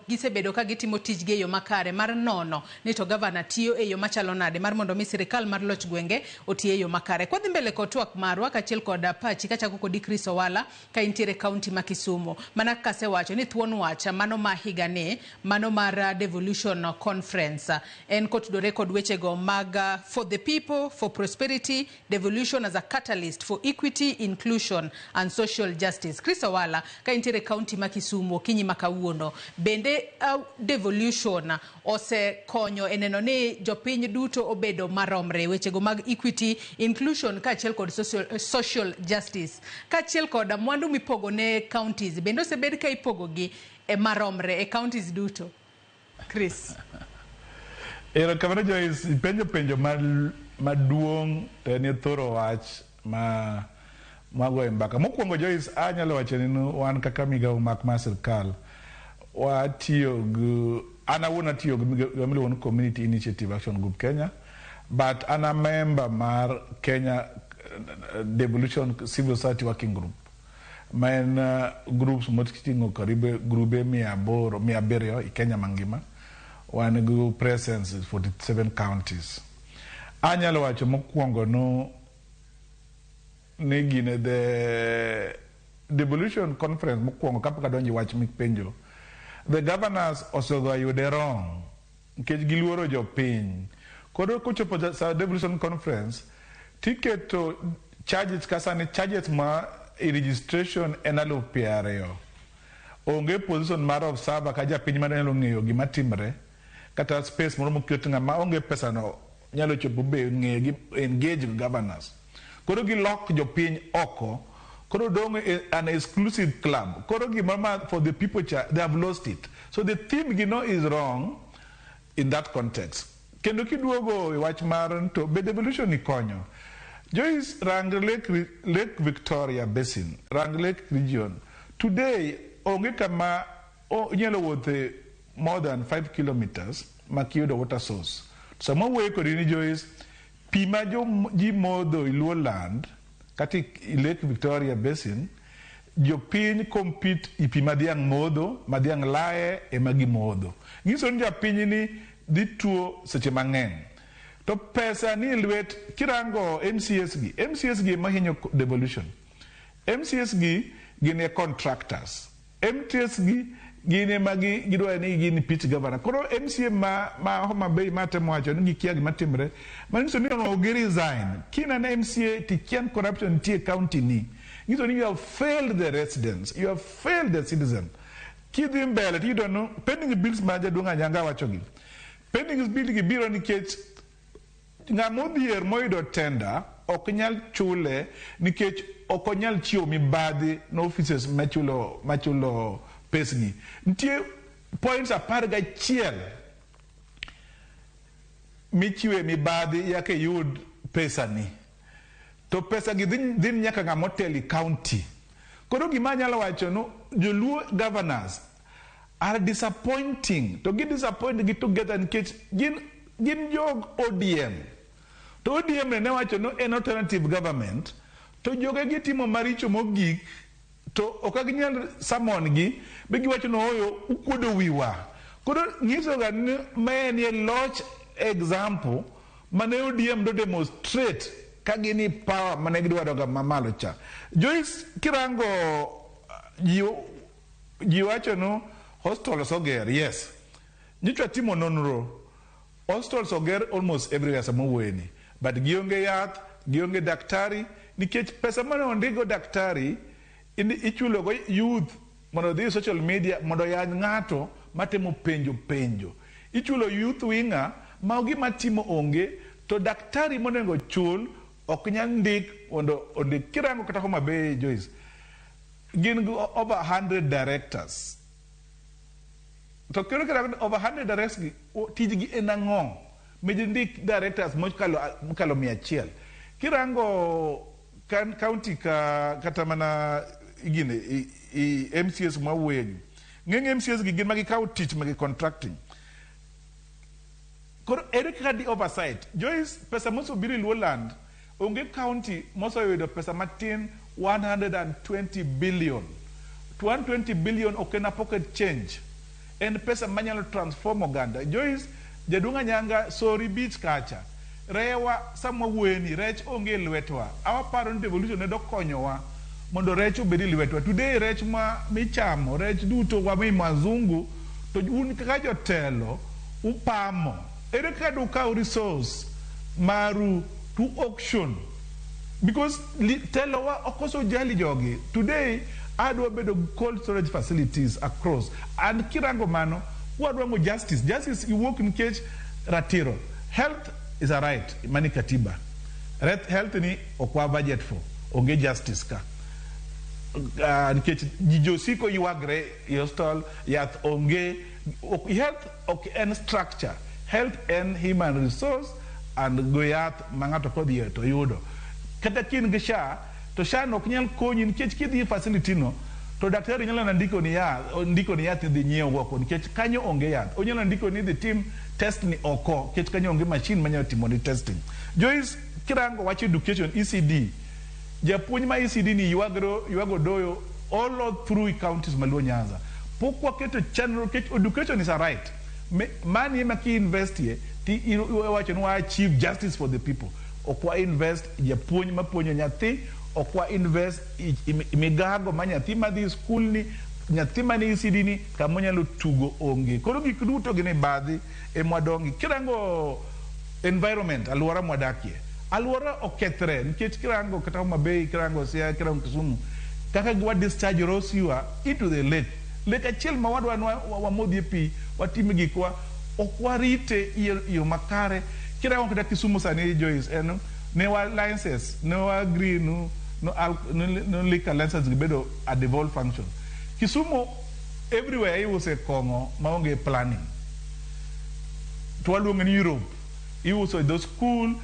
gisebedo ka gitimo tijgi e yo makare mar nono ni to gavana tiyo e yo machalo nade mar mondo mi sirikal mar loch gwenge oti e yo makare. Kwadhi mbele kod twak marwa kaachiel kod pachi kachako kodi Chris Owala ka intiere kaunti ma Kisumu. Mana kaka asewacho ni thuon wach mano ma higani mano mar devolution conference en kotudore kod wechego mag for the people, for prosperity, devolution as a catalyst for equity, inclusion and social justice. Chris Owala ka intiere kaunti ma Kisumu okinyi ma kawuono bende devolution osekonyo e neno ni jopiny duto obedo maromre wechego mag equity, inclusion kaachiel kod social justice kaachiel kod mwandu mipogo ne counties bende osebed ka ipogogi e maromre e counties duto. Chris. Erokamano Joyce, ipenjo penjo maduong' to en thoro wach ma magoye mbaka. Mokwongo Joyce, anyalo wacho ni wan kaka migawo mar sirkal watiyo gi, an awuon atiyo gi migawo miluongo ni Community Initiative Action Group Kenya, but an a member mar Kenya Devolution Civil Society Working Group ma en groups moting'o karibu grube 800 700 e Kenya mangima. Wan gi presence in 47 counties. Anyalo wacho mokwongo no ni gine the devolution conference mokwongo kapok adonjo e wach mipenjo, the governors osego yude wrong nikech giluoro jopiny. Koro kochopo sa devolution conference tiketo charges ka sani charges ma e registration en 20,000. Onge position mar observer ka japiny manyalo ng'eyo gima timre kata space moro moket ng'ama onge pesa no nyalo chopo be ng'eyo gi engage with governors. Koro gilok jopiny oko, koro dong' an exclusive club. Koro gima ma for the people cha, they have lost it. So the theme gino is wrong in that context. Kendo kiduogo e wach mar to be devolution ni konyo. Joyce, rang Lake Victoria Basin, rang Lake Region. Today, onge kama inyalo wuothe more than 5 kilometers makiyudo water source. Sama wuoyo kodi ni Joyce, pi ma ji modho e Luo land kata e Lake Victoria Basin, jopiny compete i pi ma dhiang' modho, ma dhiang' laye ema gimodho. Nyiso ni japiny ni dhi tuo seche mang'eny. To pesa ni e lwet, kirango MCAs gi, MCAs gi ema hinyo devolution. MCAs gi gin e contractors. MCAs gi gin ema gidwa ni gin impeach governor. Koro MCA ma Homa Bay ma temo wacho ni gikia gima timre, manyiso ni onego gi resign. Kineno MCA tikia ni corruption nitie e county ni, nyiso ni you have failed the residents, you have failed the citizen. Kidhi mbele tiyudo ni pending bills ma jaduong' Anyanga wacho gi. Pending bill gi biro nikech ng'ama odhier moyudo tender ok nyal chule nikech ok onyal chiwo mibadhi ne offices machulo pesgi. Nitie points 11 michiwe mibadhi yaka iyud pesani. To pesa gi dhi nyaka ng'ama otelo e county. Koro gima anyalo wacho no joluo governors are disappointing. To gi disappoint gi together nikech gin jog ODM. To ODM ne wacho no en alternative government, to joge gitimo maricho mogik to ok ginyal summon gi be giwacho no oyo ukuodo wiwa. Koro nyiso ga ni ma en e loch example mane ODM do demonstrate ka gin e power mane gidwaro ga mamalo cha. Joyce, kirango ji wacho no hostels oger, yes. Nyocha timo nonro, hostels oger almost everywhere sama wuoyeni, but gionge yath, gionge daktari, nikech pesa mane ondigo daktari ichulo go youth mondo odhi e social media mondo oyany ng'ato matemo penjo penjo. Ichulo youth winger ma gima timo onge, to daktari monego chul ok nyal ndik mondo ondik. Kirango kata Homa Bay, Joyce, gin gi over 100 directors. To kendo kirango over 100 directors gi, tijgi en ang'o? Medi ndik directors mokalo 100. Kirango kan county ka kata mana gine i MCAs mwawuoye gi. Ng'eny MCAs gi gin ma gikawo tich ma gi contracting. Koro ere kaka di oversight? Joyce, pesa mosebiro e Luoland, onge county moseyudo pesa matin 120 billion. To 120 billion ok en a pocket change. En pesa manyalo transform oganda. Joyce, jaduong' Anyanga, Sori Beach kacha. Rewa sama wuoyeni, rech onge e lwetwa. Awaparo ni devolution ne dokonyowa mondo rech obed e lwetwa. Today rech ma michamo, rech duto wami mazungu, to un kaka jotelo upamo. Ere kaka dukaw resource maru to auction? Because telowa okoso jali jogi. Today adwa bedo gi cold storage facilities across. And kirango mano, wadwango justice. Justice iwuok nikech ratiro. Health is a right, mani katiba. Health ni ok wa budget for. Onge justice ka. Nikech ji josiko ywagre e hospital, yath onge. Health ok en structure. Health en human resource and go yath ma ng'ato kodhiye to yudo. Kata ka in gi SHA, to SHA no ok nyal konyi nikech kidhi e facility no, to daktari nyalo mana ndiko ni yath, ndiko ni yath idhi nyiew oko nikech kanyo onge yath. Onyalo ndiko ni idhi tim test ni oko nikech kanyo onge machine manyalo timo ni testing. Joyce, kirango wach education ECD, japuonj ma ECD ni ywago doyo all through counties ma Luo Nyanza. Pok waketo chenro nikech education is a right. Mani ema ki invest ye, ti iwacho ni wa achieve justice for the people. Ok wa invest japuonj mapuonjo nyathi, ok wa invest i migago ma nyathi madhi skul ni, nyathi mani ECD ni, kama onyalo tugo onge. Koro gik duto gin e badhi emwadongi. Kirango environment, alwora mwadakie, alwora okethre nikech kirango kata Homa Bay, kirango Siaya, kirango Kisumu, kaka wa discharge raw sewer into the lake. Lake achiel ma wadwa ni wamodhie pi, watime gikwa, ok warite e yo makare. Kirango kata Kisumu sani, Joyce, en ne wa licenses, ne wa agree no, no liquor license gibedo a devolved function. Kisumu everywhere iuse kong'o maonge planning. To waluonge ni Europe. Iuso e dho school,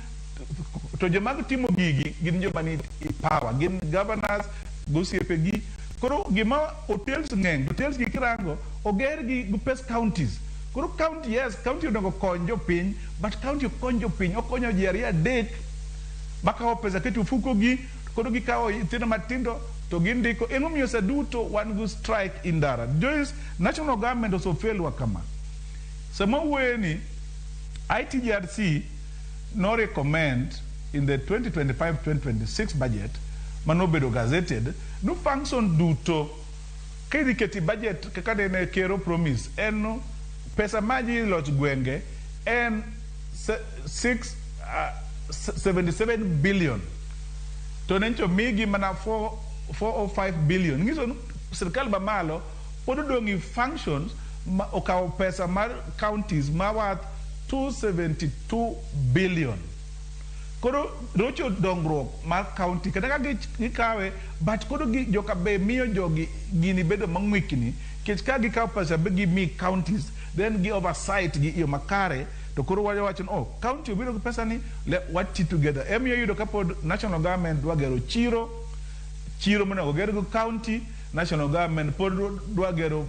to joma timo gigi gin joma ni power, gin governors, gosiepe gi. Koro gima hotels ng'eny, hotels gi kirango, oger gi gi pes counties. Koro county, yes, county onego kony jopiny, but county ok kony jopiny, okonyo ji ariyo adek makawo pesa keto ofuko gi, koro gikawo nyithindo matindo to gindiko. Emomiyo sa duto wan gi strike in ndara. Joyce, national government osefail wa kama. Sama wuoye ni ITJRC no recommend in the 2025-2026 budget manobedo gazetted no function duto kidhi keti budget kaka nene kero promise en no pesa ma ji loch gwenge en 77 billion to ne ncho migi mana 405 billion. Nyiso ni sirikal mamalo pod odong' i functions ma okawo pesa mar counties ma worth 272 billion. Koro rocho dongruok mar county kata ka gikawe, but koro joka be miyo jogi gini bedo mang'wikni nikech ka gikawo pesa be gimi counties then gi oversight gi yo makare to koro wacho ni oh, county obiro gi pesa ni wati together. Emiyo yudo kapod national government dwa gero chiro chiro monego ger go county, national government pod dwa gero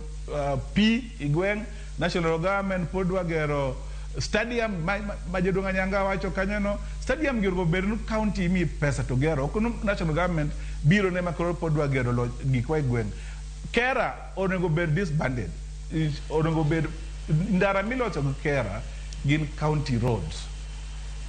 pi i gweng', national government pod dwa gero Stadium ma jaduong' Anyanga wacho kanyo no, stadium gi onego bed ni county imiyi pesa to gero, ok ni national government biro ne makoro pod dwa gero gikwa e gweng'. Kera onego bed disbanded. Onego bed ndara miloso gi Kera gin county roads.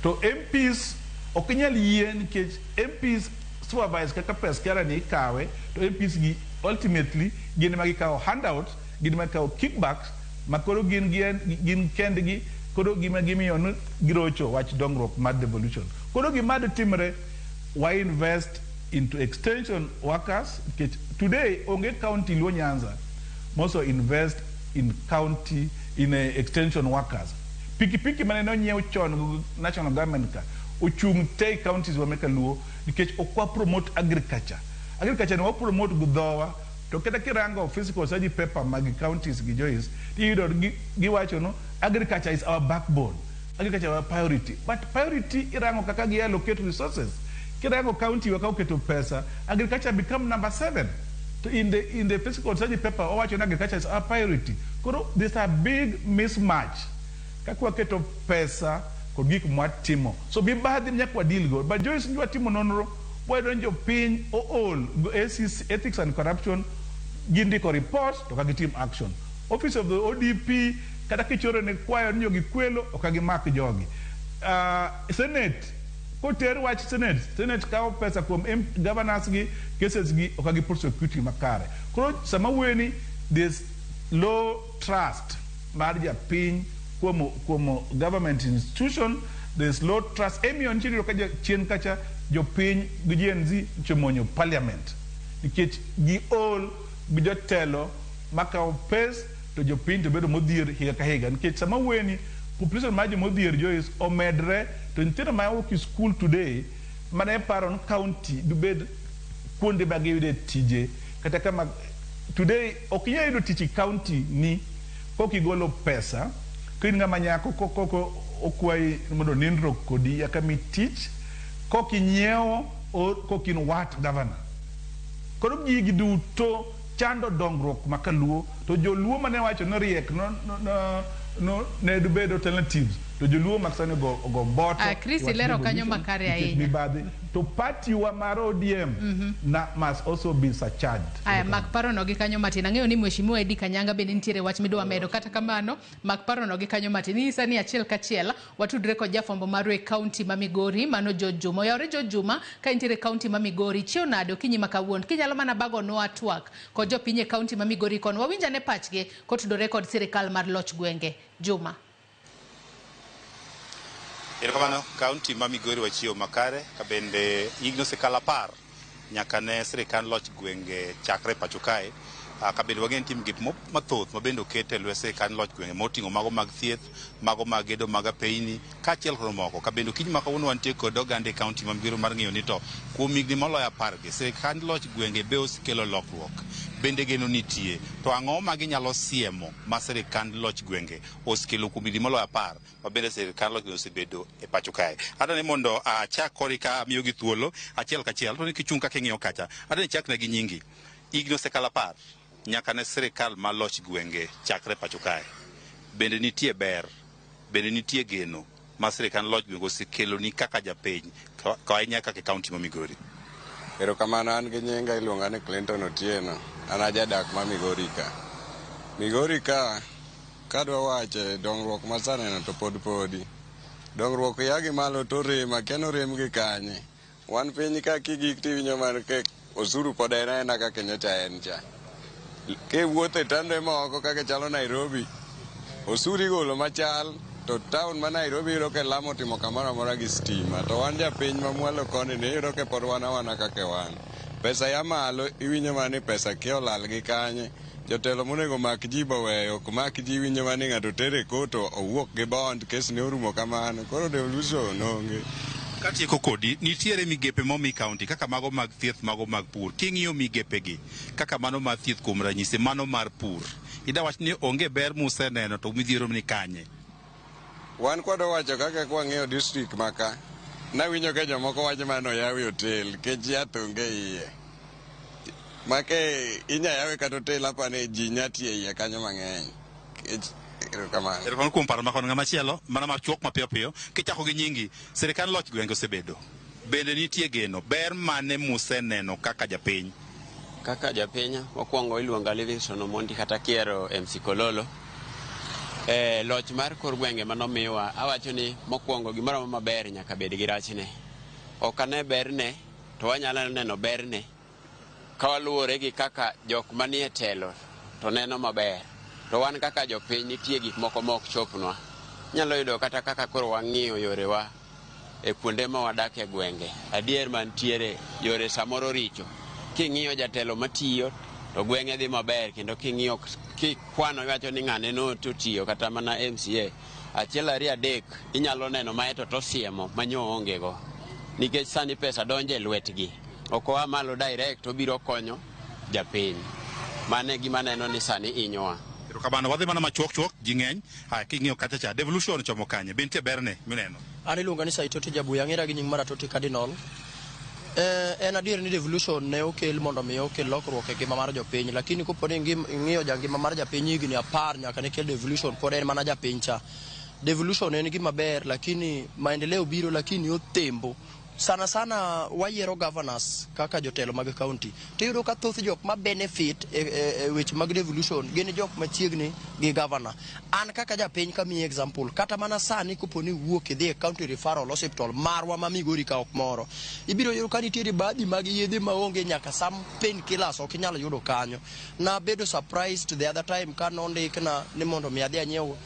To MPs ok inyal yie nikech MPs supervise kaka pes Kera ni ikawe, to MPs gi ultimately gin ema gikawo handouts, gin ema gikawo kickbacks ma koro gin kendgi koro gima gimiyo ni girocho wach dongruok mar devolution. Koro gima timre, wa invest into extension workers nikech today onge county Luo Nyanza mose invest in county in extension workers. Pikipiki mane onyiew chon gi national government ka ochung' te counties wa meka Luo nikech ok wa promote agriculture. Agriculture ne wa promote gi dhowa, to kata kirango fiscal strategy paper mag counties gi Joyce, tiyudo giwacho no agriculture is our backbone, agriculture is our priority. But priority irango kaka gi allocate resources. Kirango county wa ka oketo pesa, agriculture become number 7. To in the fiscal strategy paper owacho ni agriculture is our priority. Koro there's a big mismatch kaka waketo pesa kod gik mwatimo. So mibadhi nyaka wadeal go. But Joyce, nyo watimo nonro, wayudo ni jopiny ool go ACC, Ethics and Corruption, gindiko reports to ka gitim action. Office of the ODP kata kichoro ne kwayo ni jogi kwelo ok gimak jogi. Senate koter wach Senate, Senate kawo pesa kuom governors gi cases gi ok gi prosecute makare. Koro sama wuoyo ni there's low trust mar japiny kuom government institution, there's low trust. Emiyo nitie ka chien kacha jopiny gi Gen Z chomonyo parliament nikech giol gi jotelo makawo pes to jopiny to bedo modhier higa ka higa nikech sama wuoyo ni population mar jomodhier, Joyce, omedre to nyithindo ma wuok e school today mane paro ni county dibed kuonde ma giyude tije kata kama today ok inyal yudo tich e county ni kok igolo pesa ka in ng'ama nyako koko okwayi mondo nindruok kodi yaka mi tich kok inyiewo or kok in wat governor. Koro gigi duto chando dongruok ma kaluo to joluo mane wacho ni riek no ne dibed alternatives to joluo mak sani ogo mboto. Ah, Chris, e wach ilero kanyo devolution makare nikech ahinya. mibadhi to party wa mar ODM na must also be surcharged. Aya, mak parono gi kanyo matin. Ang'eyo ni Mheshimiwa Eddie Kanyanga bende nitiere wach midwa medo. Kata kamano, mak parono gi kanyo matin. Inyisa ni achiel kachiel watudre kod jafwambo marwa e kaunti ma Migori, mano George Juma. Oyawore George Juma, ka intiere e kaunti ma Migori, chiew nade okinyi ma kawuono? Kinyalo mana bagonwa twak kod jopiny e kaunti ma Migori kono. Wawinj ane pachgi kotudore kod sirikal mar loch gwenge. Juma. Erokamano, kaunti ma Migori wachiewo makare ka bende higni osekalo 10 nyaka ne sirikand loch gwenge chakre pacho kae. Ka bende wang'e nitie migepe mathoth ma bende oket e lwet sirikand loch gwenge moting'o mago mag thieth, mago mag gedo mag apeyni kaachiel kod moko. Ka bende okinyi ma kawuono wantie kod oganda e kaunti ma Migori mar ng'eyo ni to kuom higni moloyo 10 gi sirikand loch gwenge be osekelo lokruok, bende geno nitie to ang'o ma ginyalo siemo ma sirikand loch gwenge osekelo kuom higni moloyo 10 ma bende sirikand loch gwenge osebedo e pacho kae. Adwa ni mondo achak kori ka amiyogi thuolo achiel kachiel to ni kichung' kaka ing'iyo kacha adwa ni ichakna gi nyingi. Higni osekalo 10 nyaka ne sirikal ma loch gwenge chakre pacho kae. Bende nitie ber, bende nitie geno ma sirikand loch gwenge osekeloni kaka japiny to ahinya kaka e kaunti ma Migori? Erokamano, an gi nyinga iluonga ni Clinton Otieno. An ajadak ma Migori ka. Migori ka, kadwa wache dongruok masaneno to pod podi. Dongruok ya gi malo to rem, akia norem gi kanye. Wan piny ka kigik tiwinjo mana ke osuru pod en aena kaka nyocha en cha. Kiwuotho e taonde moko kaka chalo Nairobi, osuru igolo machal to town ma Nairobi iyudo ka lam otimo kamoro amora gi stima to wan japiny ma mwalo koni ni iyudo ka pod wan awana kaka wan. Pesa ya malo iwinjo mana ni pesa kia olal gi kanye. Jotelo monego mak ji boweyo ok mak ji iwinjo mana ni ng'ato tere e court owuok gi bond kes ne orumo kamano. Koro devolution onge. Katieko kodi, nitiere migepe momi kaunti kaka mago mag thieth, mago mag pur. King'iyo migepegi kaka mano mar thieth kuom ranyisi, mano mar pur, ida wach ni onge ber museneno to midhiero ni kanye? Wan kwadwa wacho kaka kwang'iyo district ma ka, nawinjo ka jomoko wacho mana noyawi hotel kech yath onge iye. Ma ke inya yawe kata hotel apa ni ji nya tiyo e iye kanyo mang'eny. Kech Erokamano. Erokamano kuom paro makono. Ng'ama chielo mana machuok mapiyo piyo kichako gi nyingi. Sirikand loch gwenge osebedo. Bende nitie geno ber mane museneno kaka japiny? Kaka japiny, mokwongo iluonga Livingstone Omondi kata kiero MC Kololo. Loch mar kor gwenge manomiwa, awacho ni mokwongo gimoro amora maber nyaka bed gi rachne. Ok ane berne, to wanyalo neno berne ka waluwore gi kaka jok manie telo to neno maber. To wan kaka jopiny nitie gik moko ma ok chopnwa. Inyalo yudo kata kaka koro wang'iyo yorewa e kuonde ma wadak e gwenge. Adier mantiere yore samoro richo. King'iyo jatelo matiyo to gweng'e dhi maber, kendo king'iyo kikwano iwacho ni ng'ane no to tiyo kata mana MCA achiel ariyo adek inyalo neno mae to tosiemo manyo onge go, nikech sani pesa donjo e lwetgi, ok oa malo direct obiro konyo japiny. Mano e gima aneno ni sani inyowa. Erokamano, wadhi mana machuok chuok, ji ng'eny. Haya, king'iyo kacha cha, devolution chomo kanye? Be nitie berne mineno? An iluonga ni Saitoti Jabuya, ang'era gi nying mar Atoti Cardinal. En adier ni devolution ne okel mondo mi okel lokruok e ngima mar jopiny, lakini kopo ni ing'iyo jangima mar japiny higni 10 nyaka ne kel devolution, pod en mana japiny cha. Devolution en gima ber, lakini maendeleo biro, lakini othembo. Sana sana wayiero governors kaka jotelo mag county, to iyudo ka thoth jok ma benefit e weche mag devolution gin jok machiegni gi governor. An kaka japiny kamiyi example, kata mana sani kopo ni iwuok idhi e county referral hospital marwa ma Migori ka ok moro, ibiro yudo ka nitiere baadhi mag yedhe maonge, nyaka some painkillers ok inyal yudo kanyo. Nabedo surprised the other time ka nondikna ni mondo mi adhi anyiew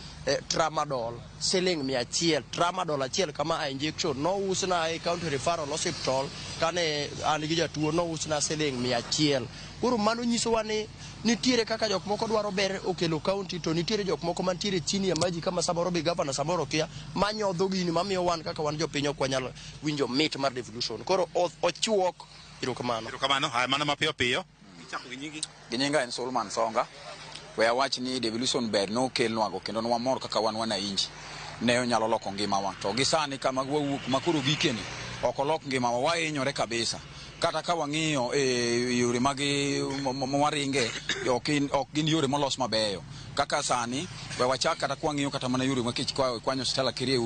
tramadol siling 100, tramadol achiel kama a injection nousna e county referral hospital kane an gi jatuo nousna siling 100. Koro mano nyisowa ni nitiere kaka jok moko dwaro ber okelo county, to nitiere jok moko mantiere chini ya maji kama samoro be governor samoro kia manyodho gini mamiyo wan kaka wan jopiny ok wanyal winjo mit mar devolution. Koro ochuok. Erokamano. Erokamano. Haya, mana mapiyo piyo. Ichako gi nyingi. Gi nyinga en Solman Songa. We awach ni devolution ber nokelnwago kendo nwamor kaka wan wananchi. Ne onyalo loko ngimawa. To gi sani kama wawuok makoro gikeni ok olok ngimawa, wahinyore kabisa. Kata ka wang'iyo e yore mag mwaringe, ok gin yore molos mabeyo. Kaka sani, we wachak kata kwang'iyo kata mana yore makech kwanyo Stella Kirie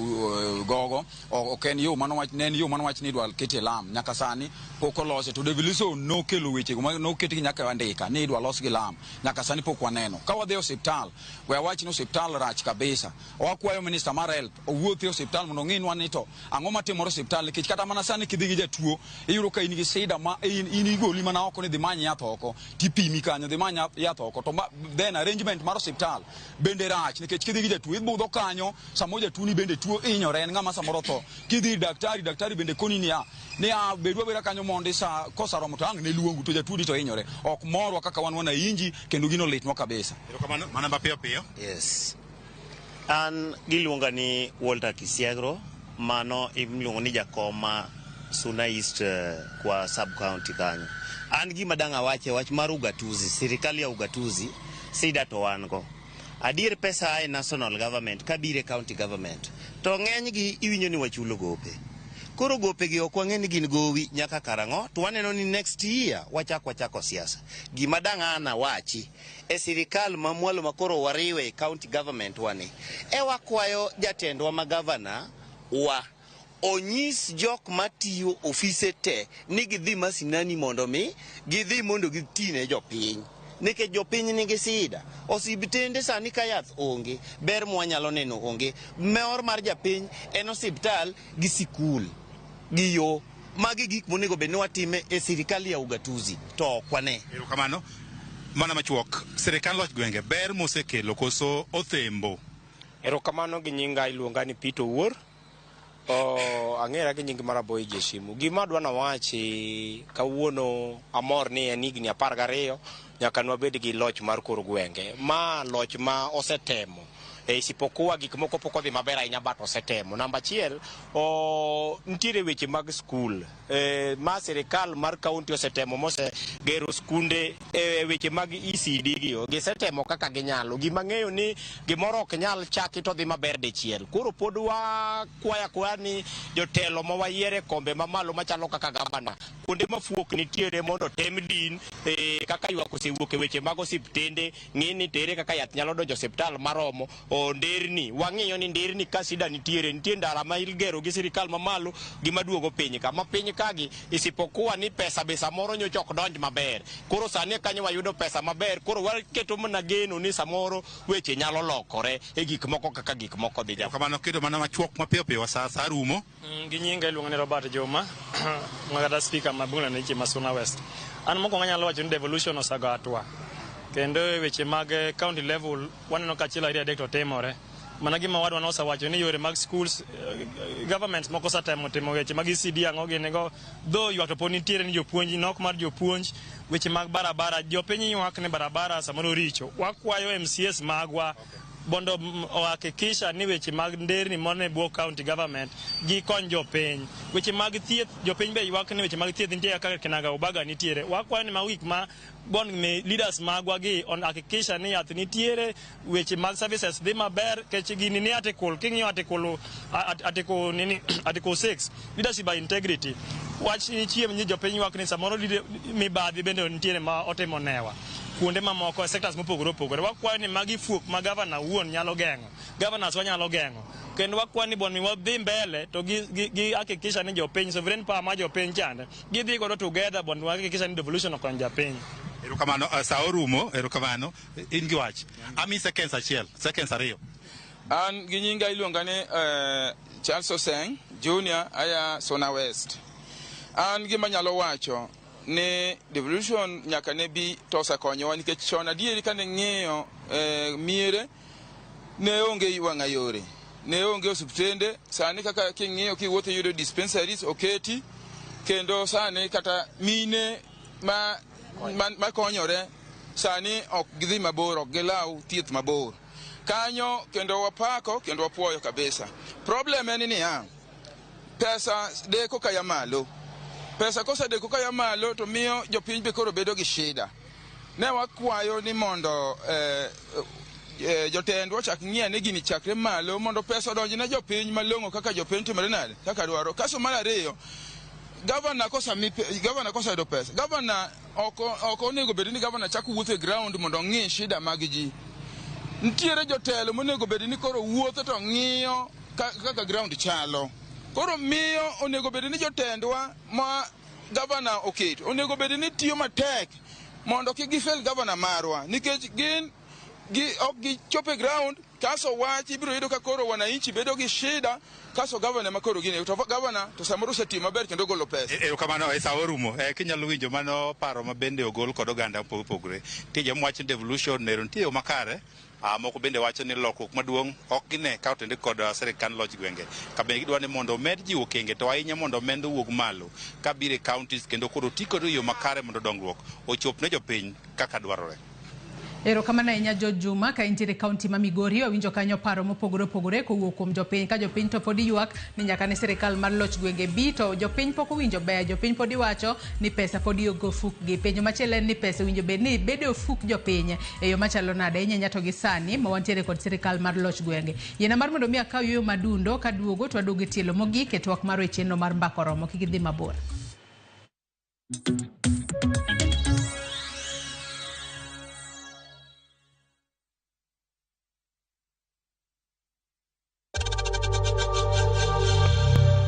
gogo, ok en yo manowach, ne en yo manowach ni idwa ketie lam. Nyaka sani pok olose. To devolution nokelo wechego noketgi nyaka andika ni idwa los gi lam. Nyaka sani pok waneno. Ka wadhi e osiptal, we awach ni osiptal rach kabisa. Wakwayo minister mar health owuothi e osiptal mondo ong'inwa ni to ang'o matimore osiptal, nikech kata mana sani kidhi gi jatuo iyudo ka in gi sida ma in igoli mana oko ni dhi many yath oko, tipimi kanyo dhi many yath oko. To then arrangement mar osiptal bende rach, nikech kidhi gi jatuo ibudho kanyo, samoro jatuo ni bende tuo hinyore, en ng'ama samoro tho. Kidhi ir daktari, daktari bende koni niya bedu abeda kanyo mondi sa kosaromo to ang' ne luongu, to jatuo ni to hinyore. Ok morwa kaka wan wananchi, kendo gino litnwa kabisa. Erokamano, mana mapiyo piyo. Yes. An giluonga ni Walter Kisiagro, mano iluongo ni jakoma Suna East kwa sub county kanyo. An gima dang' awache wach mar ugatuzi, sirikal ya ugatuzi sida to wan go. Adier pesa ae national government kabire county government, to ng'eny gi iwinjo ni wachulo gope. Koro gope gi ok wang'e ni gin gowi nyaka karang'o, to waneno ni next year wachako siasa. Gima dang' an awachi e sirikal mamwalo makoro wariwe e county government wani, e wakwayo jatendwa ma governor wa onyis jok matiyo ofise te ni gidhi masinani mondo mi gidhi mondo gitine jopiny. Nikech jopiny nigi sida. Osiptende sani ka yath onge, ber mwanyalo neno onge. Mor mar japiny en osiptal gi sikul gi yo. Magi gik monego bed ni watime e sirikal ya ugatuzi, to ok wane. Erokamano. Mana machuok, sirikal loch gwenge ber mosekelo koso othembo? Erokamano, gi nyinga iluonga ni Peter Owuor. Ang'era gi nying mar Aboyi Jeshimu. Gima adwa nawachi kawuono, amor ni en higni 12 nyaka nwabed gi loch mar kor gwenge. Ma loch ma osetemo. Isipokuwa gik moko pok odhi maber ahinya, but osetemo. Namba achiel, nitiere weche mag skul. Ma sirikal mar county osetemo mosegero skunde, weche mag ECD gi gisetemo kaka ginyalo. Gima ng'eyo ni gimoro ok nyal chaki to dhi maber dichiel. Koro pod wakwaya akwaya ni jotelo ma wayiere kombe mamalo machalo kaka gavana, kuonde ma fuok nitiere mondo tem din, kaka ywak osewuok e weche mag osiptende, ng'i ni tere kaka yath nyalo donjo osiptal maromo. Nderni wang'iyo ni nderni ka sida nitiere, nitie ndara ma igero gi sirikal mamalo gi maduogo piny ka ma piny ka gi, isipokuwa ni pesa be samoro nyocha ok donj maber. Koro sani kanyo wayudo pesa maber, koro waketo mana geno ni samoro weche nyalo lokore e gik moko kaka gik moko dhi. Kamano keto mana machuok mapiyo piyo, sa rumo. Gi nyinga iluonga ni Robert Juma, ma kata speaker ma bunge la wananchi ma Suna West. An mokwongo anyalo wacho ni devolution osego hatua. Kendo e weche mag county level waneno ka achiel ariyo adek to timore. Mana gima wadwa nosewacho ni yore mag schools, governments moko osetemo timo weche mag ECD ang'o gini go, though ywak to pod nitiere ni jopuonj nok mar jopuonj. Weche mag barabara, jopiny ywak ni barabara samoro richo. Wakwayo MCAs magwa mondo ohakikisha ni weche mag nderni mane bwo county government gikony jopiny. Weche mag thieth, jopiny be ywak ni weche mag thieth nitie kaka kinaga ubaga nitiere. Wakwayo ni mago gik ma bon mi leaders magwa gi on hakikisha ni yath nitiere, weche mag services dhi maber kech gini ni article king'iyo article nini, article 6, leadership by integrity. Wach ni chiem ni jopiny ywak ni samoro mibadhi bende nitiere ma otimo newa kuonde mamoko e sectors mopogore opogore. Wakwayo ni magi fuok ma gavana wuon nyalo geng'o, governors wanyalo geng'o, kendo wakwayo ni bon mi wadhi mbele to gi hakikisha ni jopiny sovereign power ma jopiny chande gidhi godo together bon wahakikisha ni devolution okonyo japiny. Erokamano, sa orumo, erokamano. In gi wach. Ami seconds achiel, seconds ariyo. An gi nyinga iluonga ni Charles Oseng Junior, aya Suna West. An gima nyalo wacho ni devolution nyaka ne bi to osekonyowa, nikech chon adieri kane ng'iyo miere ne onge wang'a yore, ne onge osiptende. Sani kaka king'iyo kiwuotho iyudo dispensaries oketi, kendo sani kata mine ma konyore sani ok gidhi mabor, ok gilaw thieth mabor kanyo, kendo wapako kendo wapuoyo kabisa. Problem en niya, pesa deko kaya malo. Pesa kosedeko kaya malo to miyo jopiny be koro bedo gi shida. Ne wakwayo ni mondo jotendwa ochak ng'iya ni gini chakre malo mondo pesa odonj ne jopiny malong'o kaka jopiny timore nade kaka dwaro. Kaso mar ariyo, gavana kosemi gavana koseyudo pesa, gavana ok onego bed ni gavana chako wuotho e ground mondo ong'i shida mag ji. Nitiere jotelo monego bed ni koro wuotho to ng'iyo kaka ground chalo. Koro miyo onego bed ni jotendwa ma gavana oketo onego bed ni tiyo matek mondo kik gifel gavana marwa, nikech gin gi ok gichopo e ground. Kaso wach ibiro yudo ka koro wananchi bedo gi shida, kaso gavana ma koro gini to gavana to samoro osetiyo maber kendo golo pesa. Erokamano, sa orumo. Kinyalo winjo mano paro ma bende ogol kod oganda mopogore opogore. Nitie joma wacho ni devolution nero nitie yo makare. Moko bende wacho ni lokruok maduong' ok gine ka otende kod sirikand loch gwenge. Ka bende gidwa ni mondo omed jiwo okenge to ahinya mondo omenda owuog malo kabiro e counties kendo koro ti kod e yo makare mondo dongruok ochop ne jopiny kaka dwarore. Erokamano ahinya George Juma ka intiere e kaunti ma Migori. Wawinjo kanyo paro mopogore opogore kowuok kuom jopiny, ka jopiny to pod ywak ni nyaka ne sirikal mar loch gwenge bi, to jopiny pok owinjo ber. Jopiny pod iwacho ni pesa pod ionge ofukgi. Penjo machielo en ni pesa owinjo bed ni bedo e ofuk jopiny e yo machalo nade, ahinya to gi sani ma wantiere kod sirikal mar loch gwenge. Yiena mar mondo mi akaw yueyo madundo, kaduogo to waduogo e tielo mogik e twak mar e chenro mar Mbaka Oromo. Kik idhi mabor.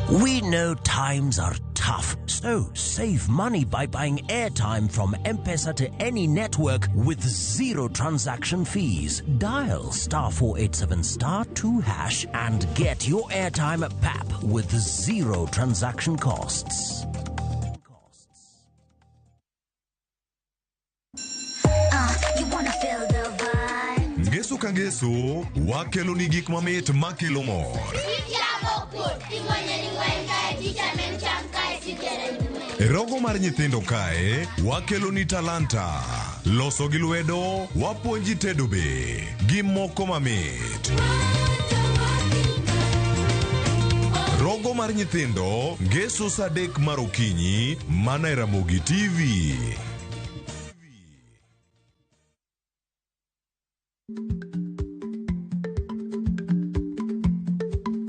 We know times are tough, so save money by buying airtime from M-Pesa to any network with zero transaction fees. Dial *487 *2# and get your airtime at PAP with zero transaction costs. You wanna feel the vibe. Ngeso ka ngeso wakelo ni gik mamit makelo mor. E rogo mar nyithindo kae wakelo ni talanta loso gi lwedo, wapuonji tedo be gi moko mamit. Rogo mar nyithindo ngeso sa 3 mar okinyi mana e Ramogi TV.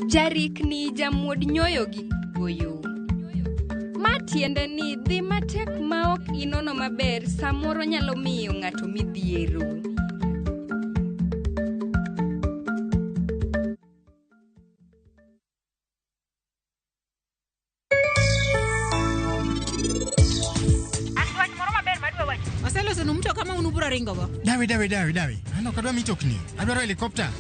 Jarikni jamuod nyoyo gi goyo. Ma tiende ni dhi matek ma ok inono maber samoro nyalo miyo ng'ato midhiero. no mtoka ma un ubiro ringo go. Dawi, dawi, dawi, dawi. An ok adwa mitokni. Adwaro helikopta.